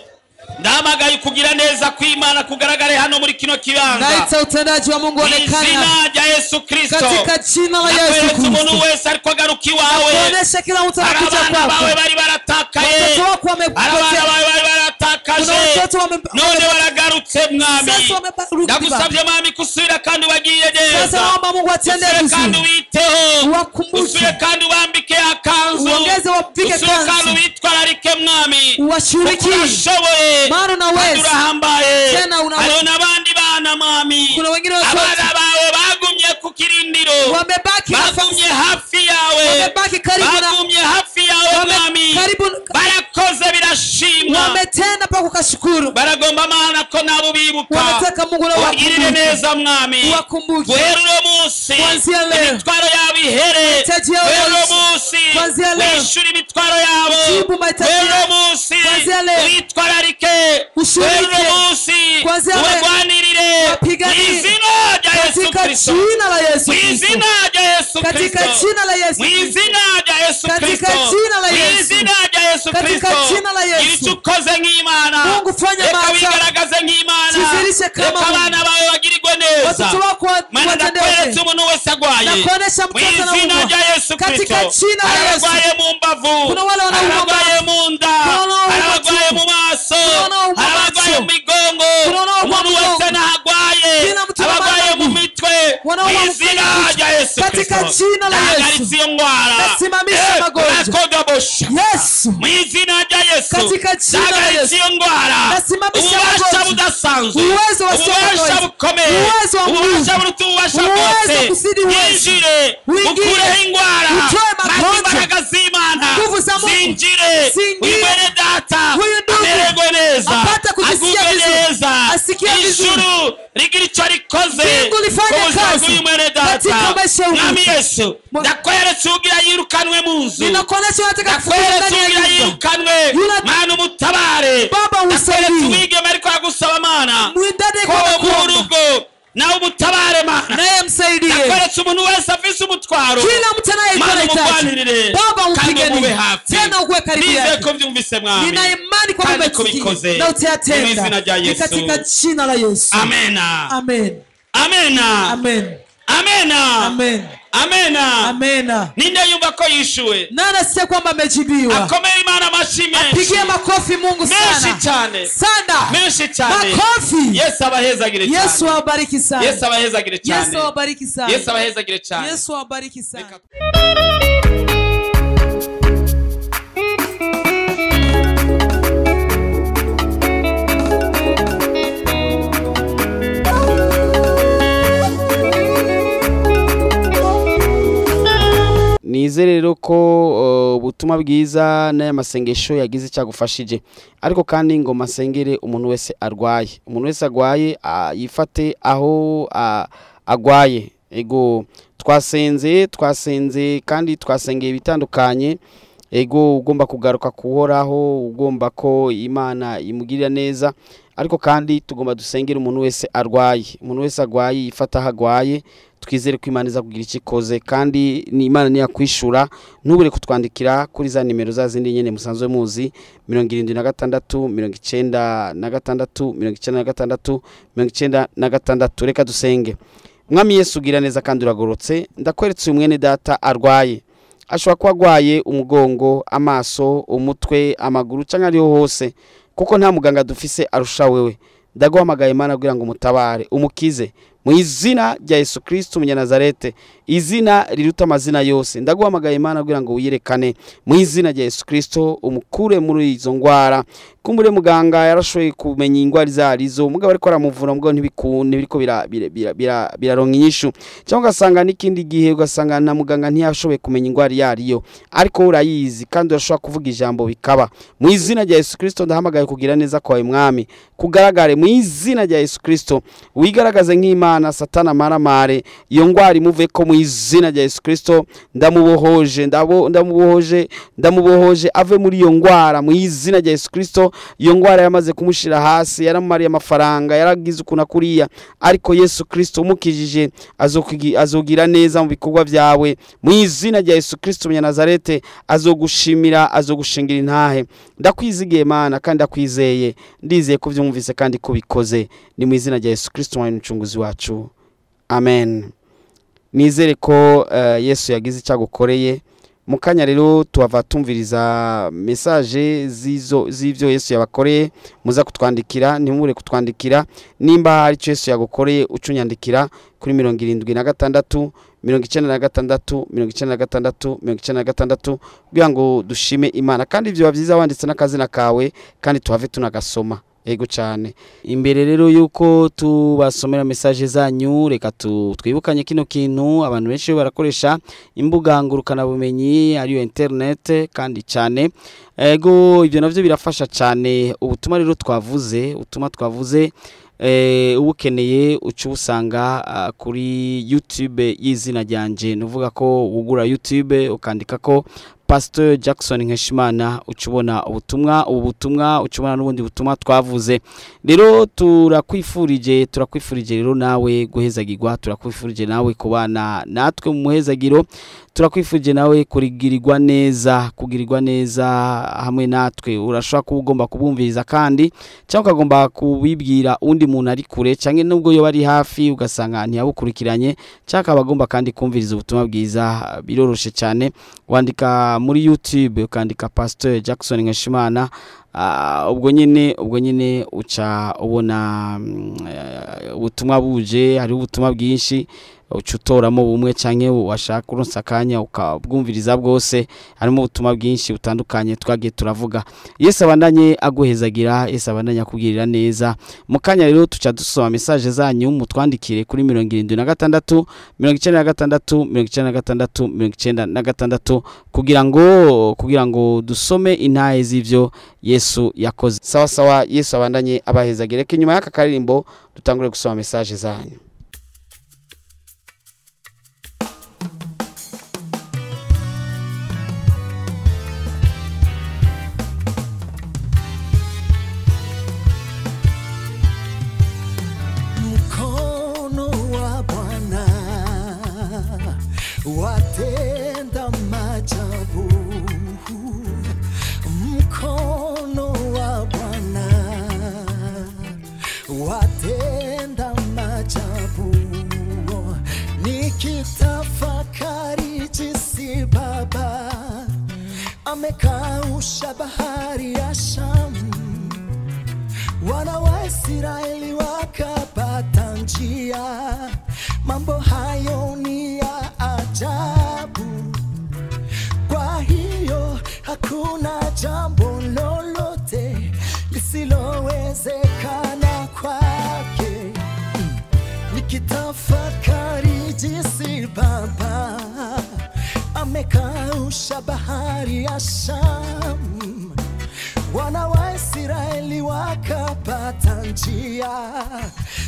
ndahamagaye kugira neza kw'Imana kugaragare hano muri kino kibanza. Naita utendaji wa Mungu Mu onekane izina rya Yesu Kristo, katika jina la Yesu nakweretse umuntu Kristo. wese ariko agaruka iwawe. Kuonesha kila mtu Hari anakuja abana bawe kwako. bari baratakaye, Watoto wako hari abana wamepotea. bawe bari baratakaje, Kuna watoto none baragarutse mwami. Sasa wamerudi. Ndagusabye mwami kusubira kandi ubagirire Sasa neza. naomba Mungu atende Usubire kandi vizuri. ubiteho, Uwakumbushe. usubire kandi ubambike akanzu, Uongeze wapike usubire kandi kanzu. ubitwararike mwami, Uwashughulikie. urashoboye Maana kandi unaweza. urahambaye. Tena unaweza. Hariho n'abandi bana mwami, Kuna wengine watoto. abana bawe bagumye ku kirindiro, Wamebaki bagumye hafi yawe, Wamebaki karibu na bagumye hafi yawe mwami, karibu barakoze birashimwa, wametenda mpaka ukashukuru. baragomba Mana ko nabo bibuka. Wanataka Mungu na Ubagirire wakumbuke. neza mwami, Uwakumbuke. guhera uno munsi Kuanzia leo. imitwaro yabo ihere, Mahitaji yao guhera uno yaishe. munsi Kuanzia leo. wishyure imitwaro yabo, Ujibu mahitaji guhera yao. uno munsi Kuanzia leo. witwararike, Ushughulike. guhera uno munsi Kuanzia leo. ubagwanirire Wapiganie. mu izina rya Yesu Katika Kristo, jina la Yesu mu Kristo. izina rya Yesu Katika Kristo, jina la Yesu mu Kristo. izina rya Yesu Katika Kristo, jina la mu Yesu. izina rya Yesu Katika Kristo, jina la Yesu. gira icyo ukoze nk'Imana, Mungu fanya reka maajabu. wigaragaze nk'Imana, Jifirishe kama reka Mungu. abana bawe bagirirwe neza. Watoto wako Mana watendewe. ndakweretse umuntu wese agwaye Nakuonesha mu mtoto izina anaumwa. rya Yesu Katika Kristo, jina la Yesu. aragwaye mu mbavu, Kuna wale wanaumwa aragwaye mu nda, Kuna wanaumwa aragwaye tumbo. mu maso, Kuna wanaumwa aragwaye macho. mu migongo, Kuna wanaumwa umuntu mgongo. wese nahagwaye, Kila mtu abagwaye mu mwanangu. mitwe, mu Wanaumwa izina mgongo. rya Yesu Katika Kristo, jina la Yesu. ndahagaritse iyo ndwara. Nasimamisha magonjwa. Rakodabosha. Yesu. Yesu. Mu izina rya Yesu. Katika jina la Ndahagaritse Yesu. iyo ndwara. Nasimamisha Ububasha magonjwa. budasanzwe. Uwezo wa sio Ububasha kawaida. bukomeye. Uwezo wa nguvu. Ububasha buruta ububasha Uwezo bwose. kuzidi uwezo. Yinjire. Uingie. Ukureho indwara. Utoe Maze magonjwa. imbaraga z'Imana Nguvu za Mungu. zinjire. Zingie. Uyu mwene data Huyu ndugu amererwe neza. apate kujisikia Agubwe vizuri. neza. Asikie vizuri. Ijuru rigira icyo rikoze Mbingu lifanye ku buzima kazi bw'uyu mwene data. katika maisha ya huyu Mwami mtu. Yesu, ndakweretse ugira yirukanwe mu nzu. Ninakuonesha unataka kufukuza Ndakweretse ndani ya ugira nyumba. yirukanwe. Yule- Mana umutabare. Baba Ndakweretse usaidie. umwigeme ariko aragusaba Mana Mwindade ko kwa mu kuomba. rugo nawe umutabare Mana. Naye msaidie. Ndakweretse umuntu wese afise umutwaro. Kila mtu anayekuwa Mana anahitaji. umugwanirire Baba kandi umube umpiganie. hafi. Tena ukuwe karibu Nizeye yake. ko byumvise Mwami. Nina imani kwamba Kandi ko umesikia ubikoze. na Mu izina utayatenda. rya Ni Yesu. katika jina la Yesu. Amena. Amen. Amena. Amen. Amena. Amen. Amena. Amena. Ninde yumva ko yishuwe? Nani asikia kwamba amejibiwa? Akomere Imana amashyi menshi. Pigie makofi Mungu Menshi sana. cyane. Sana. Menshi cyane. Makofi. Yesu abahezagire cyane. Yesu awabariki sana. Yesu abahezagire cyane. Yesu awabariki sana. Yesu abahezagire cyane. Yesu awabariki sana. Reka- Nizere rero ko ubutumwa bwiza n'aya masengesho yagize icyagufashije, ariko kandi ngo masengere umuntu wese arwaye, umuntu wese arwaye yifate aho agwaye. Ego twasenze kandi twasengeye ibitandukanye. Ego ugomba kugaruka kuhoraho, ugomba ko Imana imugirira neza, ariko kandi tugomba dusengere umuntu wese arwaye, umuntu wese arwaye yifata aho agwaye. Twizere ko Imana iza kugira icyo ikoze, kandi ni Imana niyakwishura ntubure kutwandikira kuri za nimero za zindi nyene musanzwe muzi, 76 96 96 96. Reka dusenge. Mwami Yesu ugira neza kandi uragorotse, ndakweretse uyu mwene data arwaye. Ashobora kuba agwaye umugongo, amaso, umutwe, amaguru canke ariho hose, kuko nta muganga dufise arusha wewe. Ndaguhamagaye Imana kugira ngo umutabare, umukize mu izina rya Yesu Kristo umunyanazarete, izina riruta amazina yose. Ndaguhamagaye Imana kugira ngo wiyerekane mu izina rya Yesu Kristo, umukure muri izo ngwara. Kumbure muganga yarashoboye kumenya ingwara izo arizo, mugabo ariko aramuvura, mugabo ntibikunde, biriko biraronka inyishu, cyangwa ugasanga n'ikindi gihe ugasanga na muganga ntiyashoboye kumenya ingwara iyo ariyo, ariko urayizi kandi urashobora kuvuga ijambo bikaba. Mu izina rya Yesu Kristo ndahamagaye kugira neza kwawe Mwami, kugaragare mu izina rya Yesu Kristo, wigaragaze nk'Imana. Satana maramare, iyo ngwara imuveko mu izina rya Yesu Kristo. Ndamubohoje, ndamubohoje, ndamubohoje ave muri iyo ngwara mu izina rya Yesu Kristo. Iyo ngwara yamaze kumushira hasi, yaramariye amafaranga, yaragize ukuntu akuriya, ariko Yesu Kristo umukijije azogira neza mu bikorwa byawe mu izina rya Yesu Kristo umunyanazarete. Azogushimira, azogushingira intahe. Ndakwizigiye Mana kandi ndakwizeye, ndizeye ko byumvise kandi ko bikoze. Ni mu izina rya Yesu Kristo umwami n'umucunguzi wacu, amen. Nizere ko Yesu yagize icyo agukoreye. Mu kanya rero tuhava tumviriza message z'ivyo Yesu yabakoreye. Muza kutwandikira, ntimubure kutwandikira. Nimba hari icyo Yesu yagukoreye ucunyandikira kuri 76 96 96 96 kugira ngo dushime Imana. Kandi ibyo byiza wanditse n'akazina kawe kandi tuhave tunagasoma. Ego cyane. Imbere rero yuko tubasomera message zanyu, reka twibukanye kino kintu. Abantu benshi barakoresha imbuga ngurukana bumenyi ariyo internet kandi cyane. Ego ibyo navyo birafasha cyane. Ubutumwa rero twavuze, ubutumwa twavuze ubukeneye uca ubusanga kuri YouTube y'izina ryanje. Nuvuga ko ugura YouTube ukandika ko Pastor Jackson Nkeshimana, ucubona ubutumwa, ubu butumwa ucubona n'ubundi butumwa twavuze. Rero turakwifurije rero nawe guhezagirwa, turakwifurije nawe kubana natwe mu muhezagiro, turakwifurije nawe kurigirirwa neza, kugirirwa neza hamwe natwe. Urashobora kuba ugomba kubumviriza kandi cyangwa ukagomba kubibwira undi muntu ari kure, cyangwa nubwo yoba ari hafi ugasanga ntiyabukurikiranye, cyangwa abagomba kandi kumviriza ubutumwa bwiza. Biroroshe cyane, wandika muri YouTube ukandika Pastor Jackson Nkeshimana, ubwo nyine uca ubona ubutumwa buje. Hari ubutumwa bwinshi ucutoramo bumwe canke washaka uronsa akanya ukabwumviriza bwose. Harimo ubutumwa bwinshi butandukanye twagiye turavuga. Yesu abandanye aguhezagira, Yesu abandanye akugirira neza. Mu kanya rero tuca dusoma message zanyu, mutwandikire kuri 76 96 96 96 kugira ngo dusome intahe z'ivyo Yesu yakoze. Sawa sawa, Yesu abandanye abahezagire. Inyuma y'aka karirimbo dutangure gusoma message zanyu. Mkono wa Bwana watenda maajabu, mkono wa Bwana watenda maajabu. Nikitafakari jinsi Baba amekausha bahari ya Shamu, wana wa Israeli wakapata njia. Mambo hayo ni ya ajabu, kwa hiyo hakuna jambo lolote lisilowezekana kwake. Nikitafakari jinsi Baba amekausha bahari ya Shamu, wana wa Israeli wakapata njia.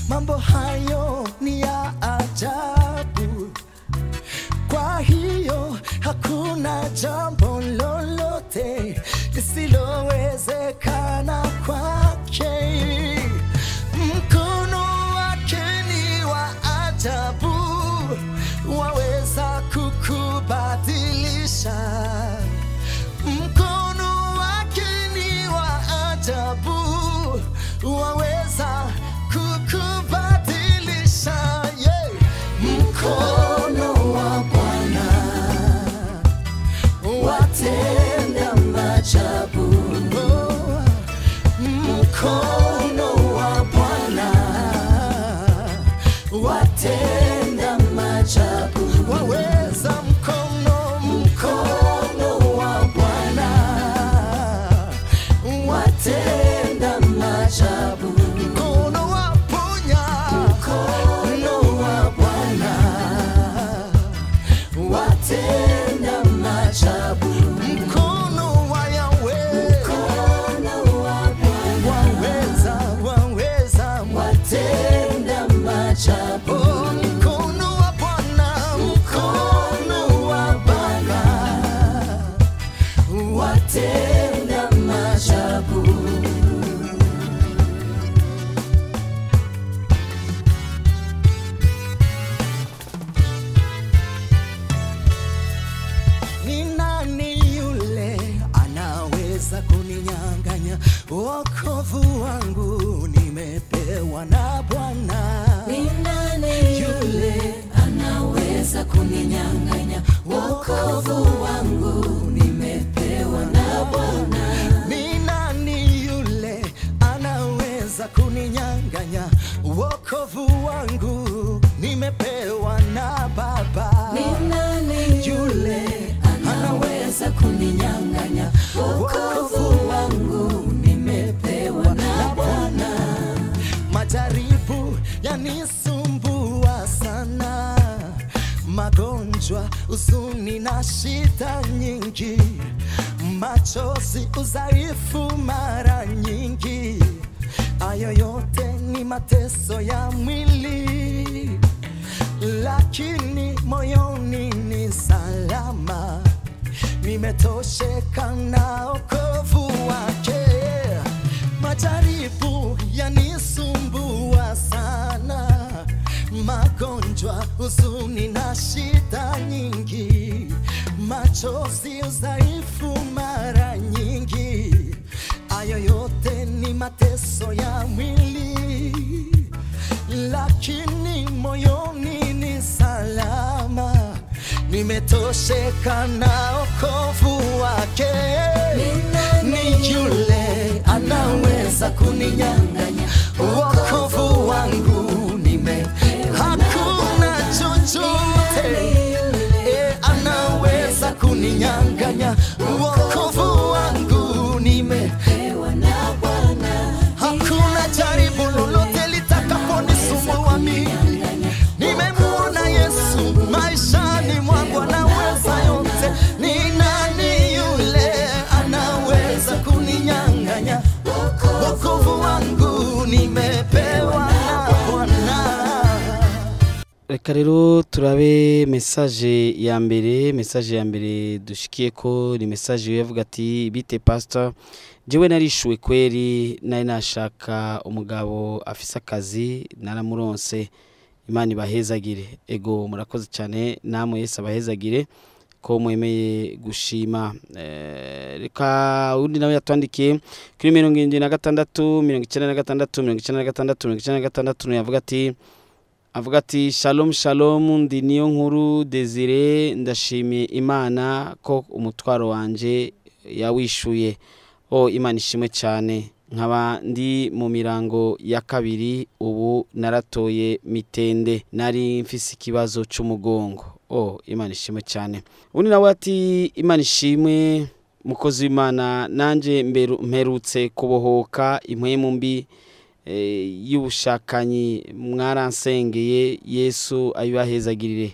Mambo hayo ni ya ajabu, kwa hiyo hakuna jambo lolote lisilowezekana kwake. Mkono wake ni wa ajabu, waweza kukubadilisha. Mkono wake ni wa ajabu, waweza kukubadilisha. Yeah. Mkono wa Bwana watenda maajabu, mkono wa Bwana watenda maajabu, waweza. Mkono, mkono wa Bwana watenda maajabu, mkono wa ponya, mkono wa Bwana watenda maajabu, mkono wa Yahweh, mkono wa Bwana waweza, waweza watenda maajabu. Mkono wa Bwana, mkono wa Bwana watenda maajabu. Ni nani yule anaweza kuninyang'anya wokovu wangu? Nimepewa na Bwana. Ni nani yule anaweza kuninyang'anya wokovu wangu? Nimepewa na Bwana. Ni nani yule anaweza kuninyang'anya wokovu wangu? Nimepewa na Baba. Ni nani yule anaweza kuninyang'anya wokovu wangu? Nimepewa na Bwana. Majaribu yanisumbua sana, magonjwa, huzuni na shida nyingi, machozi, udhaifu mara nyingi. Hayo yote ni mateso ya mwili, lakini moyoni ni salama, nimetosheka na wokovu wake. Majaribu yanisumbua sana, magonjwa, huzuni na shida nyingi, machozi, udhaifu mara nyingi. Hayo yote ni mateso ya mwili, lakini moyoni ni salama, nimetosheka na wokovu wake. Ni yule anaweza kuninyang'anya wokovu wangu, hakuna chochote Reka rero turabe message ya mbere. Message ya mbere dushikiye ko ni message yavuga ati: "Bite pastor, jewe narishuwe kweri, nari nashaka umugabo afise akazi, naramuronse, Imana ibahezagire." Ego, murakoze cyane namwe, Yesu abahezagire ko mwemeye gushima. Reka undi nawe yatwandikiye kuri 76 96 96 96, avuga ati: "Shalom shalom, ndi niyo nkuru Desire, ndashimiye Imana ko umutwaro wanje yawishuye. O Imana ishimwe cyane, nkaba ndi mu mirango ya kabiri, ubu naratoye mitende, nari mfise ikibazo c'umugongo. O Imana ishimwe cyane." Undi nawe ati: "Imana ishimwe mukozi w'Imana, nanje mperutse kubohoka impwemu mbi y'ubushakanyi, mwaransengeye, Yesu ayibahezagirire."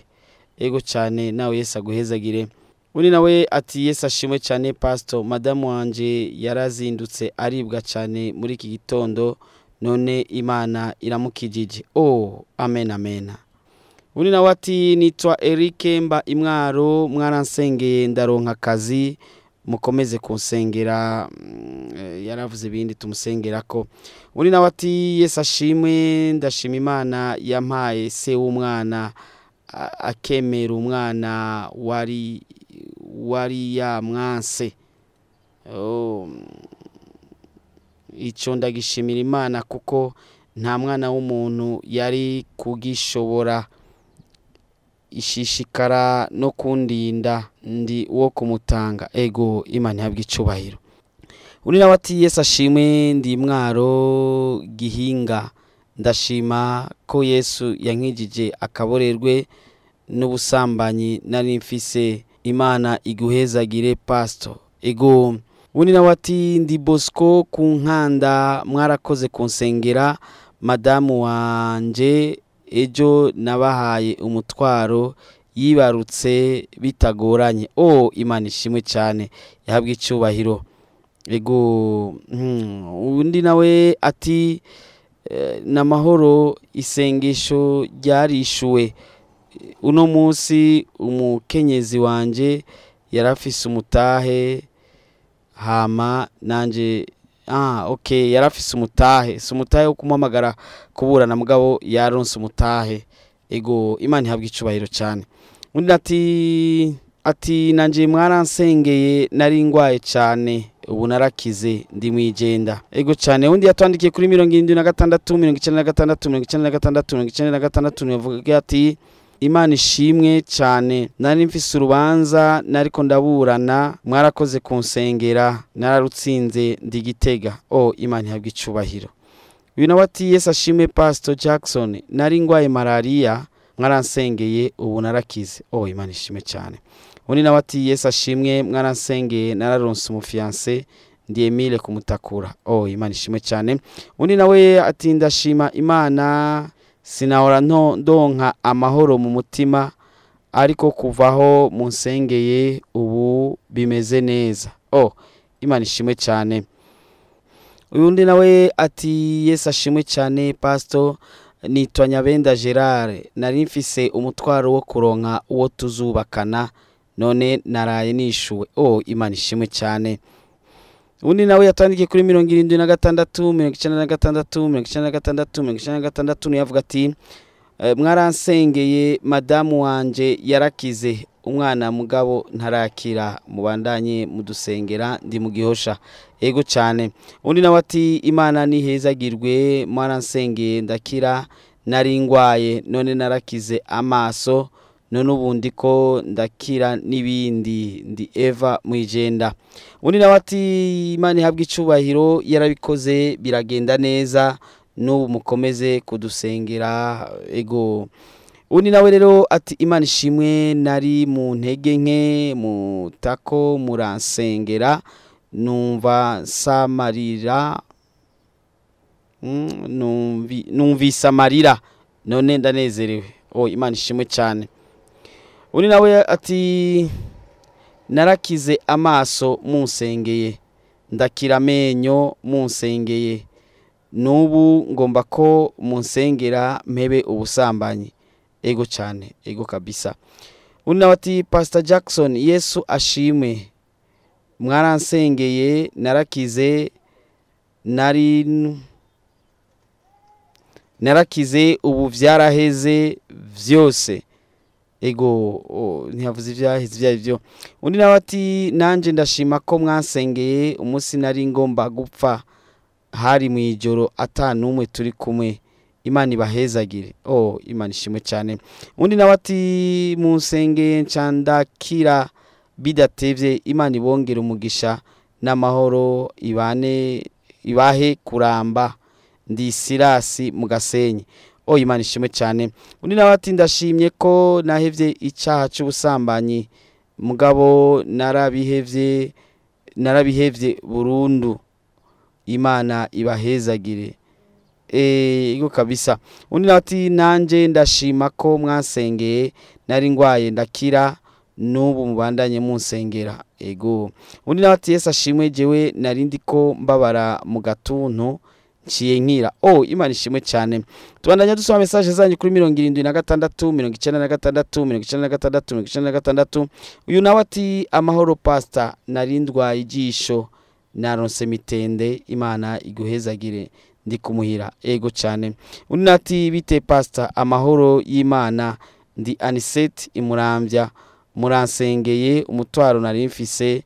Ego cyane, nawe Yesu aguhezagire. Undi nawe ati: "Yesu ashimwe cyane pastor, madamu wanje yarazindutse aribwa cyane muri iki gitondo, none Imana iramukijije. Oh, amen amen." Undi nawe ati: "Nitwa Eric, mba imwaro, mwaransengeye ndaronka akazi, mukomeze kunsengera." Yaravuze ibindi tumusengera ko. Undi nawe ati: "Yesu ashimwe, ndashima Imana yampaye se w'umwana, akemera umwana wari yamwanse. Oh, icyo ndagishimira Imana kuko nta mwana w'umuntu yari kugishobora, ishishikara no kundinda, ndi uwo kumutanga. Ego, Imana ihabwe icubahiro." Undi nawe ati: "Yesu ashimwe, ndi mwaro gihinga, ndashima ko Yesu yankijije akaborerwe n'ubusambanyi nari mfise. Imana iguhezagire pastor." Ego. Undi nawe ati: "Ndi Bosco ku nkanda, mwarakoze kunsengera, madamu wanje ejo nabahaye umutwaro, yibarutse bitagoranye. Oh, Imana ishimwe cyane, yahabwa icyubahiro." Ego. Undi nawe ati: "N'amahoro, isengesho ryarishuwe uno munsi, umukenyezi wanje yarafise umutahe, hama nanje." Okay, yarafise umutahe, si umutahe wo kumuhamagara kuburana, mugabo yaronse umutahe. Ego, Imana ihabwa icubahiro cyane. Undi ati: "Nanje mwaransengeye, nari ngwaye cyane, ubu narakize, ndi mwijenda." Ego cyane. Undi yatwandikiye kuri 76 96 96 96, yavuga ati: "Imana ishimwe cyane, nari mfise urubanza nariko ndaburana, mwarakoze kunsengera, nararutsinze, ndi Gitega. Oh, Imana ihabwa icubahiro." Uyu nawe ati: "Yesu ashimwe Pastor Jackson, nari ngwaye malaria, mwaransengeye, ubu narakize. Oh, Imana ishimwe cyane." Undi nawe ati: "Yesu ashimwe, mwaransengeye, nararonse umufiancé, ndi Emile kumutakura. Oh, Imana ishimwe cyane." Undi nawe ati: "Ndashima Imana, sinahora nto ndonka amahoro mu mutima, ariko kuvaho munsengeye ubu bimeze neza. Oh, Imana ishimwe cyane." Uyundi nawe ati: "Yesu ashimwe cyane pastor, nitwa Nyabenda Gerard, nari mfise umutwaro wo kuronka uwo tuzubakana, none naraye nishuwe. Oh, Imana ishimwe cyane." Undi nawe yatandikiye kuri 76 96 96 96, yavuga ati: "Mwaransengeye, madamu wanje yarakize umwana, mugabo ntarakira, mubandanye mudusengera, ndi mu Gihosha." Ego cyane. Undi nawe ati: "Imana nihezagirwe, mwaransengeye ndakira, nari ngwaye none narakize amaso, none ubundi ko ndakira n'ibindi, ndi Eva mwijenda." Undi nawe ati: "Imana ihabwe icubahiro, yarabikoze biragenda neza, n'ubu mukomeze kudusengera." Ego. Undi nawe rero ati: "Imana ishimwe, nari mu ntege nke mutako muransengera, numva samarira, numvise amarira, none ndanezerewe. Oh, Imana ishimwe cyane." Undi nawe ati: "Narakize amaso munsengeye, ndakira amenyo munsengeye, n'ubu ngomba ko munsengera mpebe ubusambanyi." Ego cyane, ego kabisa. Undi nawe ati Pastor Jackson, Yesu ashimwe, mwaransengeye narakize, nari narakize, ubu vyaraheze vyose. Ego, ntiyavuze ivyaheze ivyo ari byo. Undi nawe ati nanje ndashima ko mwansengeye umunsi nari ngomba gupfa, hari mu ijoro ata numwe turi kumwe, Imana ibahezagire. Oh, Imana ishimwe cyane. Undi nawe ati munsengeye ncandakira bidatevye, Imana ibongere umugisha n'amahoro, ibane ibahe kuramba, ndi Sirasi mu Gasenyi. Oh, Imana ishimwe cyane. Undi nawe ati ndashimye ko nahevye icaha c'ubusambanyi, mugabo narabihevye, narabihevye burundu, Imana ibahezagire. Ego kabisa. Undi nawe ati nanje ndashima ko mwansengeye, nari ngwaye ndakira, n'ubu mubandanye munsengera. Ego. Undi nawe ati Yesu ashimwe, jewe nari ndiko mbabara mu gatuntu nciye nkira. Oh, Imana ishimwe cyane. Tubandanya dusoma message zanyu kuri 76 96 96 96. Uyu nawe ati amahoro pastor, nari ndwaye ijisho naronse mitende, Imana iguhezagire, ndi kumuhira. Ego cyane. Undi ati bite pastor, amahoro y'Imana, ndi Anisette Imurambya, muransengeye umutwaro nari mfise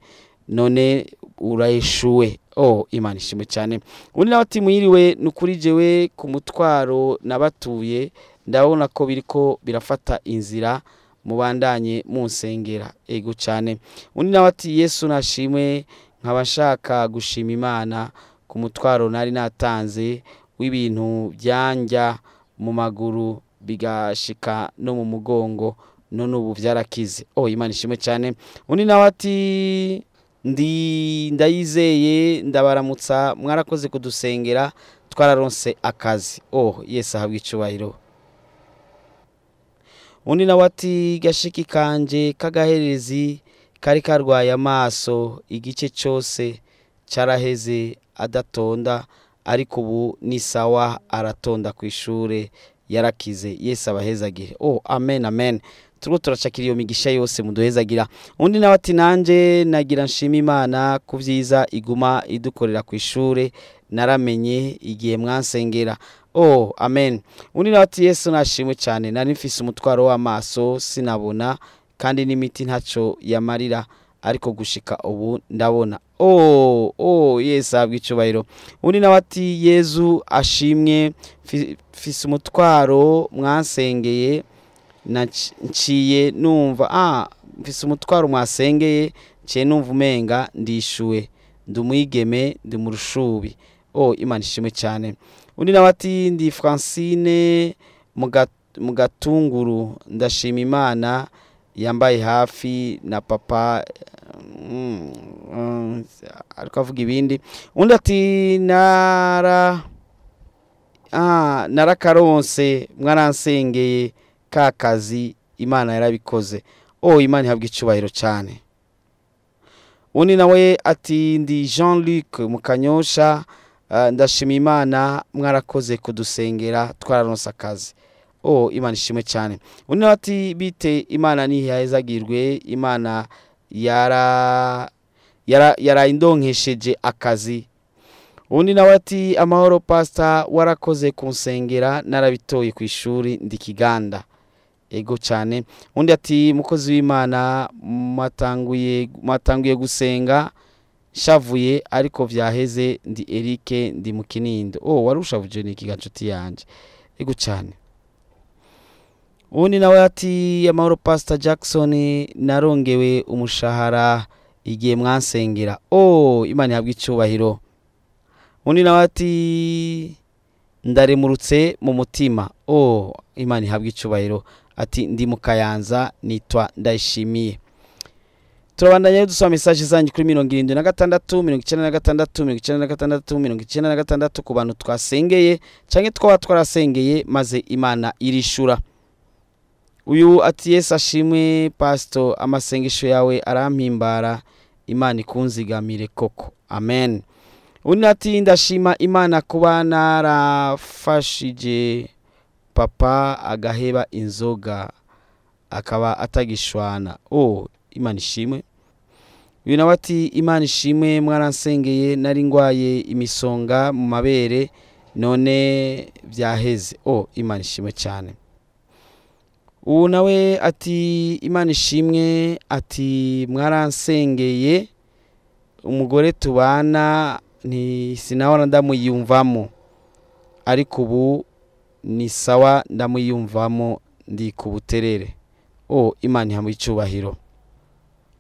none urayishuwe. Oh, Imana ishimwe cyane. Undi nawe ati muhiriwe, nukuri jewe ku mutwaro nabatuye ndabona ko biriko birafata inzira, mubandanye munsengera. Ego cyane. Undi nawe ati Yesu nashimwe, nkaba nshaka gushima Imana ku mutwaro nari natanze w'ibintu byanja mu maguru bigashika no mu mugongo, none ubu byarakize. Oh, Imana ishimwe cyane. Undi nawe ati ndi ndayizeye, ndabaramutsa, mwarakoze kudusengera, twararonse akazi. Oh, Yesu ahabwe icubahiro. Undi nawe ati gashiki kanje kagaherezi kari karwaye amaso igice cyose caraheze adatonda, ariko ubu ni sawa, aratonda ku ishure, yarakize. Yesu abahezagire. Oh, amen, amen. Turiko turacakira iyo migisha yose muduhezagira. Undi nawe ati nanje nagira nshima Imana ku vyiza iguma idukorera ku ishure, naramenye igihe mwansengera. Oh, amen. Undi nawe ati Yesu nashimwe cyane, nari mfise umutwaro w'amaso sinabona, kandi n'imiti ntaco yamarira, ariko gushika ubu ndabona. Oh, oh, Yesu ahabwe icubahiro. Undi nawe ati Yesu ashimwe, mfise umutwaro mwansengeye, nciye numva mfise umutwaro mwasengeye, nciye numva umenga ndishuwe, ndumwigeme, ndi mu rushubi. Oh, Imana ishimwe cyane. Undi nawe ati ndi Francine mu Gatunguru, ndashima Imana yambaye hafi na papa, ariko avuga ibindi. Undi ati narakaronse, mwaransengeye ka kazi, Imana yarabikoze. Oh, Imana ihabwe icubahiro cyane. Undi nawe ati ndi Jean-Luc Mukanyosha, ndashima Imana mwarakoze kudusengera, twararonse akazi. Oh, Imana ishimwe cyane. Undi nawe ati bite, Imana ntihezagirwe, Imana yarayindonkesheje akazi. Undi nawe ati amahoro pastor, warakoze kunsengera, narabitoye ku ishuri, ndi Kiganda. Ego cyane. Undi ati mukozi w'Imana, matanguye gusenga shavuye ariko vyaheze, ndi Eric, ndi mu Kinindo. Oh, warushavuje ni kiganshuti yanje. Ego cyane. Undi nawe ati amahoro Pastor Jackson, narongewe umushahara igihe mwansengera. Oh, Imana ihabwe icubahiro. Undi nawe ati ndaremurutse mu mutima. Oh, Imana ihabwe icubahiro. Ati ndi mu Kayanza, nitwa Ndayishimiye. Turabandanya dusoma message zanyu kuri 76 96 96 96 ku bantu twasengeye canke twaba twarasengeye maze Imana irishura. Uyu ati Yesu ashimwe pastor, amasengesho yawe arampimbara, Imana ikunzigamire koko. Amen. Undi ati ndashima Imana kuba narafashije Papa agaheba inzoga akaba atagishwana. Oh, Imana ishimwe. Uyu nawe ati Imana ishimwe, mwaransengeye nari ngwaye imisonga mu mabere none byaheze. Oh, Imana ishimwe cyane. Ubu nawe ati Imana ishimwe, ati mwaransengeye umugore tubana nti sinahora ndamuyumvamo, ariko ubu ni sawa ndamuyumvamo, ndi ku buterere. Oh, Imana ihamwe icyubahiro.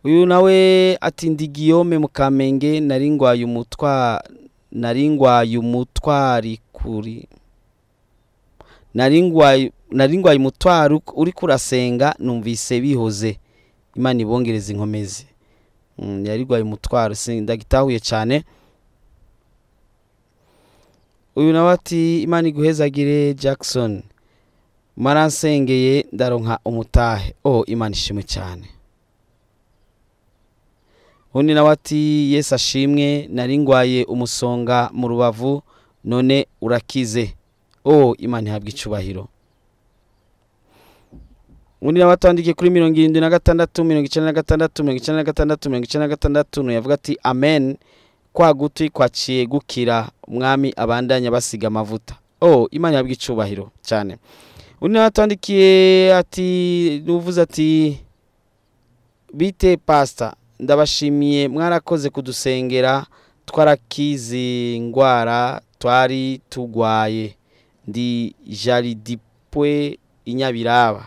Uyu nawe ati ndi Guillaume Mukamenge, nari ngwaye umutwa, nari ngwaye umutwari kuri, nari ngwaye umutwaro uri kurasenga numvise bihoze. Imana ibongereza inkomezi. Yari gwaye umutwaro, sindagitahuye cyane. Uyu nawe ati Imana iguhezagire Jackson, maransengeye ndaronka umutahe. Oh, Imana ishimwe cyane. Undi nawe ati Yesu ashimwe, nari ngwaye umusonga mu rubavu none urakize. Oh, Imana ihabwe icubahiro. Undi nawe atwandikiye kuri 76 96 96 96 yavuga ati amen, kwa gutwi kwaciye gukira, umwami abandanya basiga amavuta. Oh, Imana ihabwe icubahiro cyane. Undi nawe atwandikiye ati nuvuze ati bite pastor, ndabashimiye mwarakoze kudusengera, twarakize ingwara twari tugwaye. Ndi Jaridipwe Inyabiraba.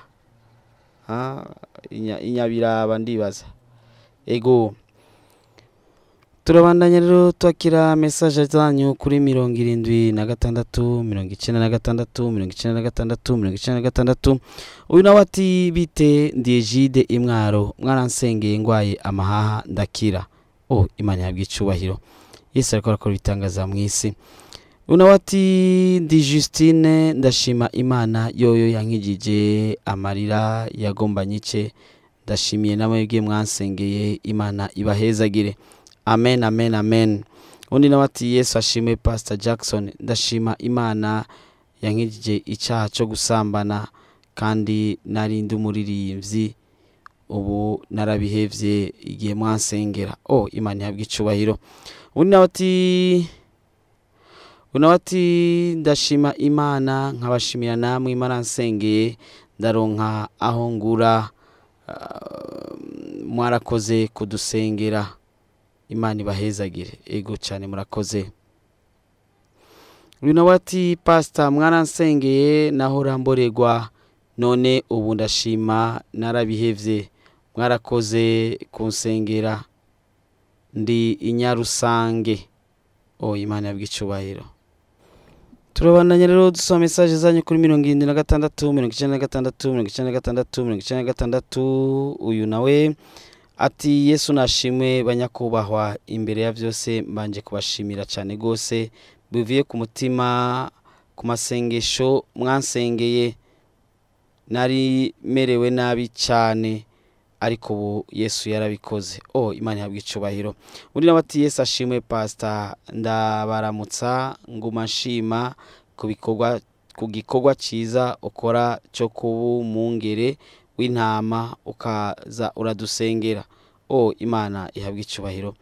Inyabiraba ndibaza. Ego. Turabandanya rero twakira message zanyu kuri 76 96 96 96. Uyu nawe ati bite, ndi Egide Imwaro, mwaransengeye ngwaye amahaha ndakira. Oh, Imana ihabwe icubahiro. Yesu ariko arakora ibitangaza mu isi. Uyu nawe ati ndi Justine, ndashima Imana yoyo yankijije amarira yagomba nyice, ndashimiye namwe mwansengeye, Imana ibahezagire. Amen, amen, amen. Undi nawe ati Yesu ashimwe Pastor Jackson, ndashima Imana yankijije icyaha cyo gusambana kandi nari ndi umuririmbyi, ubu narabihevye igihe mwansengera. Oh, Imana ihabwe icubahiro. Undi nawe ati ndashima Imana nkabashimira namwe Imana nsengeye ndaronka aho ngura, mwarakoze kudusengera, Imana ibahezagire. Ego cyane, murakoze. Uyu nawe ati pastor, mwaransengeye nahora mboregwa none ubu ndashima narabihevye, mwarakoze kunsengera, ndi Inyarusange. Oh, Imana ihabwe icubahiro. Turabandanya rero dusoma message zanyu kuri 76 96 96 96. Uyu nawe ati Yesu nashimwe banyakubahwa, imbere ya byose mbanje kubashimira cyane gose bivuye ku mutima ku masengesho mwansengeye, nari merewe nabi cyane ariko ubu Yesu yarabikoze. Oh, Imana ihabwe icubahiro. Undi nawe ati Yesu ashimwe pastor, ndabaramutsa nguma nshima ku bikorwa, ku gikorwa cyiza ukora cyo kuba umwungere w'intama ukaza uradusengera. Oh, Imana ihabwe icubahiro.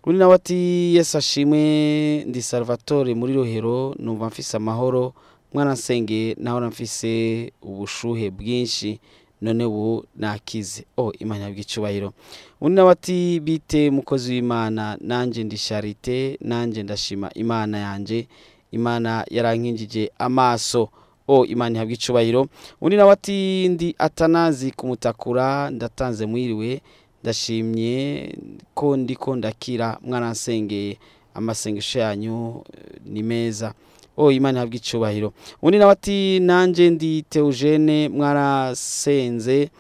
Undi nawe ati Yesu ashimwe, ndi Salvatore muri Rohero, numva mfise amahoro, mwaransengeye nahora mfise ubushuhe bwinshi none ubu nakize. Oh, Imana ihabwe icubahiro. Undi nawe ati bite mukozi w'Imana, nanje ndi Charite, nanje ndashima Imana yanje, Imana yarankinjije amaso. Oh, Imana ihabwe icubahiro. Undi nawe ati ndi Atanazi kumutakura, ndatanze mwiriwe, ndashimye ko ndiko ndakira, mwaransengeye, amasengesho yanyu ni meza. Oh, Imana ihabwe icubahiro. Undi nawe ati nanje ndi Theogene, mwarasenze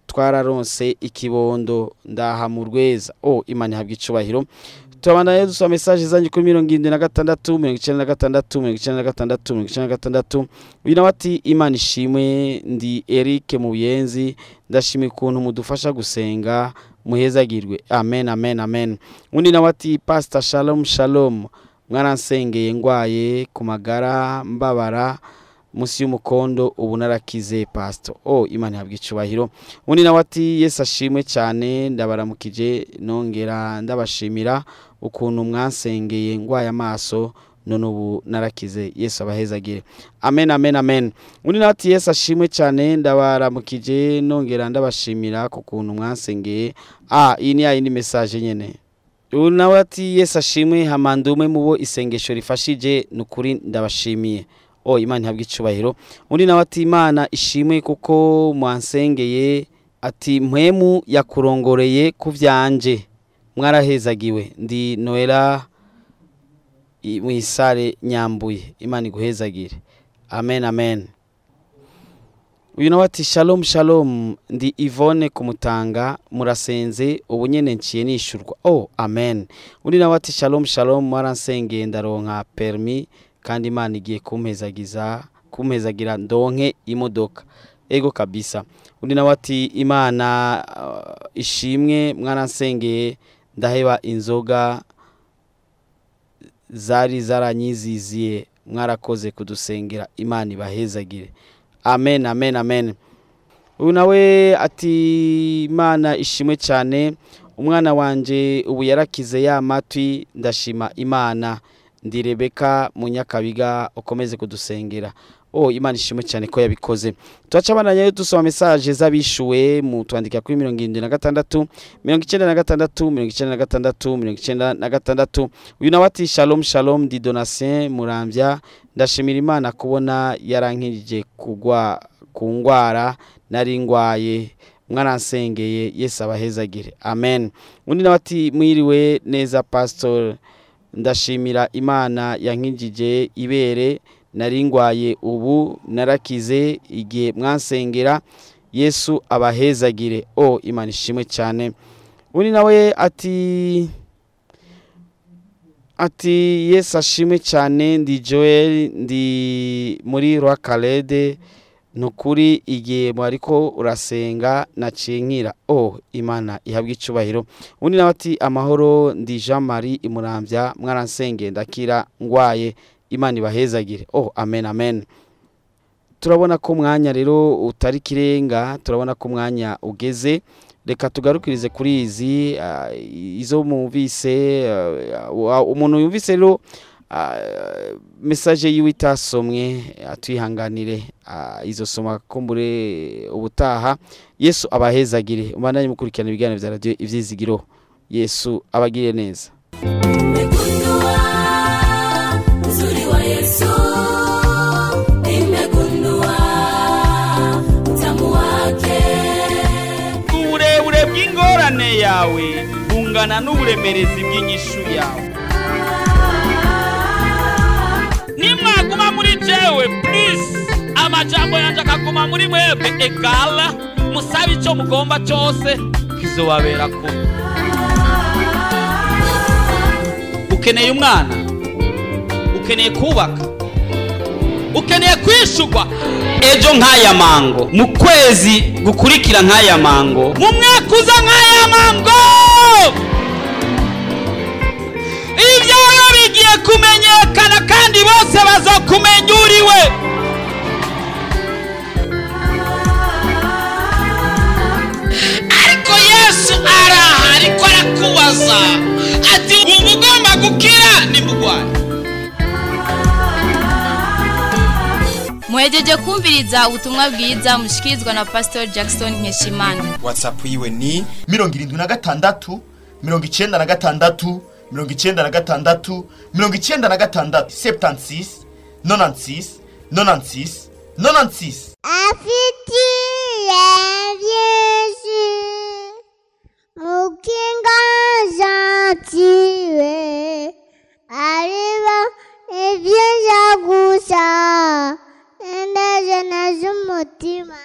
twararonse ikibondo, ndaha mu rweza. Oh, Imana ihabwe icubahiro. Turabandanya dusoma message zanyu kuri 76 96 96 96. Uyu nawe ati Imana ishimwe, ndi Eric Muyenzi, ndashimye ukuntu mudufasha gusenga, muhezagirwe. Amen, amen, amen. Undi nawe ati Pastor Shalom, shalom, mwaransengeye ngwaye ku magara mbabara munsi y'umukondo ubu narakize pastor. Oh, Imana ihabwe icubahiro. Undi nawe ati Yesu ashimwe cyane, ndabaramukije nongera ndabashimira ukuntu mwansengeye ngwaye amaso none ubu narakize. Yesu abahezagire. Amen, amen, amen. Undi nawe ati Yesu ashimwe cyane, ndabaramukije nongera ndabashimira kukuntu mwansengeye. Iyi ni yindi message nyene. Uyu nawe ati Yesu ashimwe, hamandume mubo isengesho rifashije nukuri ndabashimiye. Oh, Imana ihabwe icubahiro. Undi nawe ati Imana ishimwe kuko mwansengeye, ati mpwemu yakurongoreye kuvyanje, mwarahezagiwe. Ndi Noela mwisare Nyambuye. Imana iguhezagire. Amen, amen. Uyu nawe ati shalom shalom, ndi Yvonne kumutanga, murasenze ubu nyene nciye nishurwa. Oh, amen. Undi nawe ati shalom shalom, mwaransengeye ndaronka permis kandi Imana igiye kumpezagira ndonke imodoka. Ego kabisa. Undi nawe ati Imana ishimwe, mwaransengeye ndaheba inzoga zari zaranyiziziye, mwarakoze kudusengera, Imana ibahezagire. Amen, amen, amen. Uyu nawe ati Imana ishimwe cyane, umwana wanje ubu yarakize ya matwi, ndashima Imana. Ndi Rebeka Munyakabiga, ukomeze kudusengera. Oh, Imana ishimwe cyane ko yabikoze. Twaca bananye dusoma message z'abishuwe mu twandika kuri 76 96 96 96. Uyu nawe ati shalom shalom, ndi Donatien Muramvya, ndashimira Imana kubona yarankirije kugwa ku ngwara nari ngwaye, mwaransengeye, Yesu abahezagire. Amen. Undi nawe ati mwiriwe neza pastor, ndashimira Imana yankijije ibere nari ngwaye ubu narakize igihe mwansengera, Yesu abahezagire. Oh, Imana ishimwe cyane. Undi nawe ati Yesu ashimwe cyane, ndi Joel, ndi muri Rwakalede, nukuri igihe mwariko urasenga nacinkira. Oh, Imana ihabwe icubahiro. Undi nawe ati amahoro, ndi Jean Marie Imuramvya, mwaransenge ndakira ngwaye, Imana ibahezagire. Oh, amen, amen. Turabona ko mwanya rero utari kirenga, turabona ko mwanya ugeze. Reka tugarukirize kuri izi izo mumvise. Umuntu yumvise rero message yiwe itasomwe atwihanganire, izo soma kumbure ubutaha. Yesu abahezagire. Umandanye mukurikirana ibiganiro vya radio Ivyizigiro. Yesu abagire neza. Nimegundua uzuri wa Yesu, nimegundua utamu wake. Uburebure bw'ingorane yawe bungana n'uburemerezi bw'inyishu yawe. Nimwaguma muri jewe please, amajambo yanje akaguma muri mwebwe egala, musabe ico mugomba cyose kizobabera ko. Ukeneye umwana, ukeneye kubaka, ukeneye kwishurwa ejo nk'aya mango, mu kwezi gukurikira nk'aya mango, mu mwaka uza nk'aya mango, ibyawe bigiye kumenyekana kandi bose bazokumenya uriwe. Ariko Yesu araha, ariko arakubaza ati ugomba gukira ni mugwayi. Muhejeje kumviriza ubutumwa bwiza mushikirizwa na Pastor Jackson Nkeshimana. WhatsApp yiwe ni 76 96 96 96 76 96 96 96. Afitiye byinshi mukinga gentile ariba ibyiza gusa ineza z'umutima.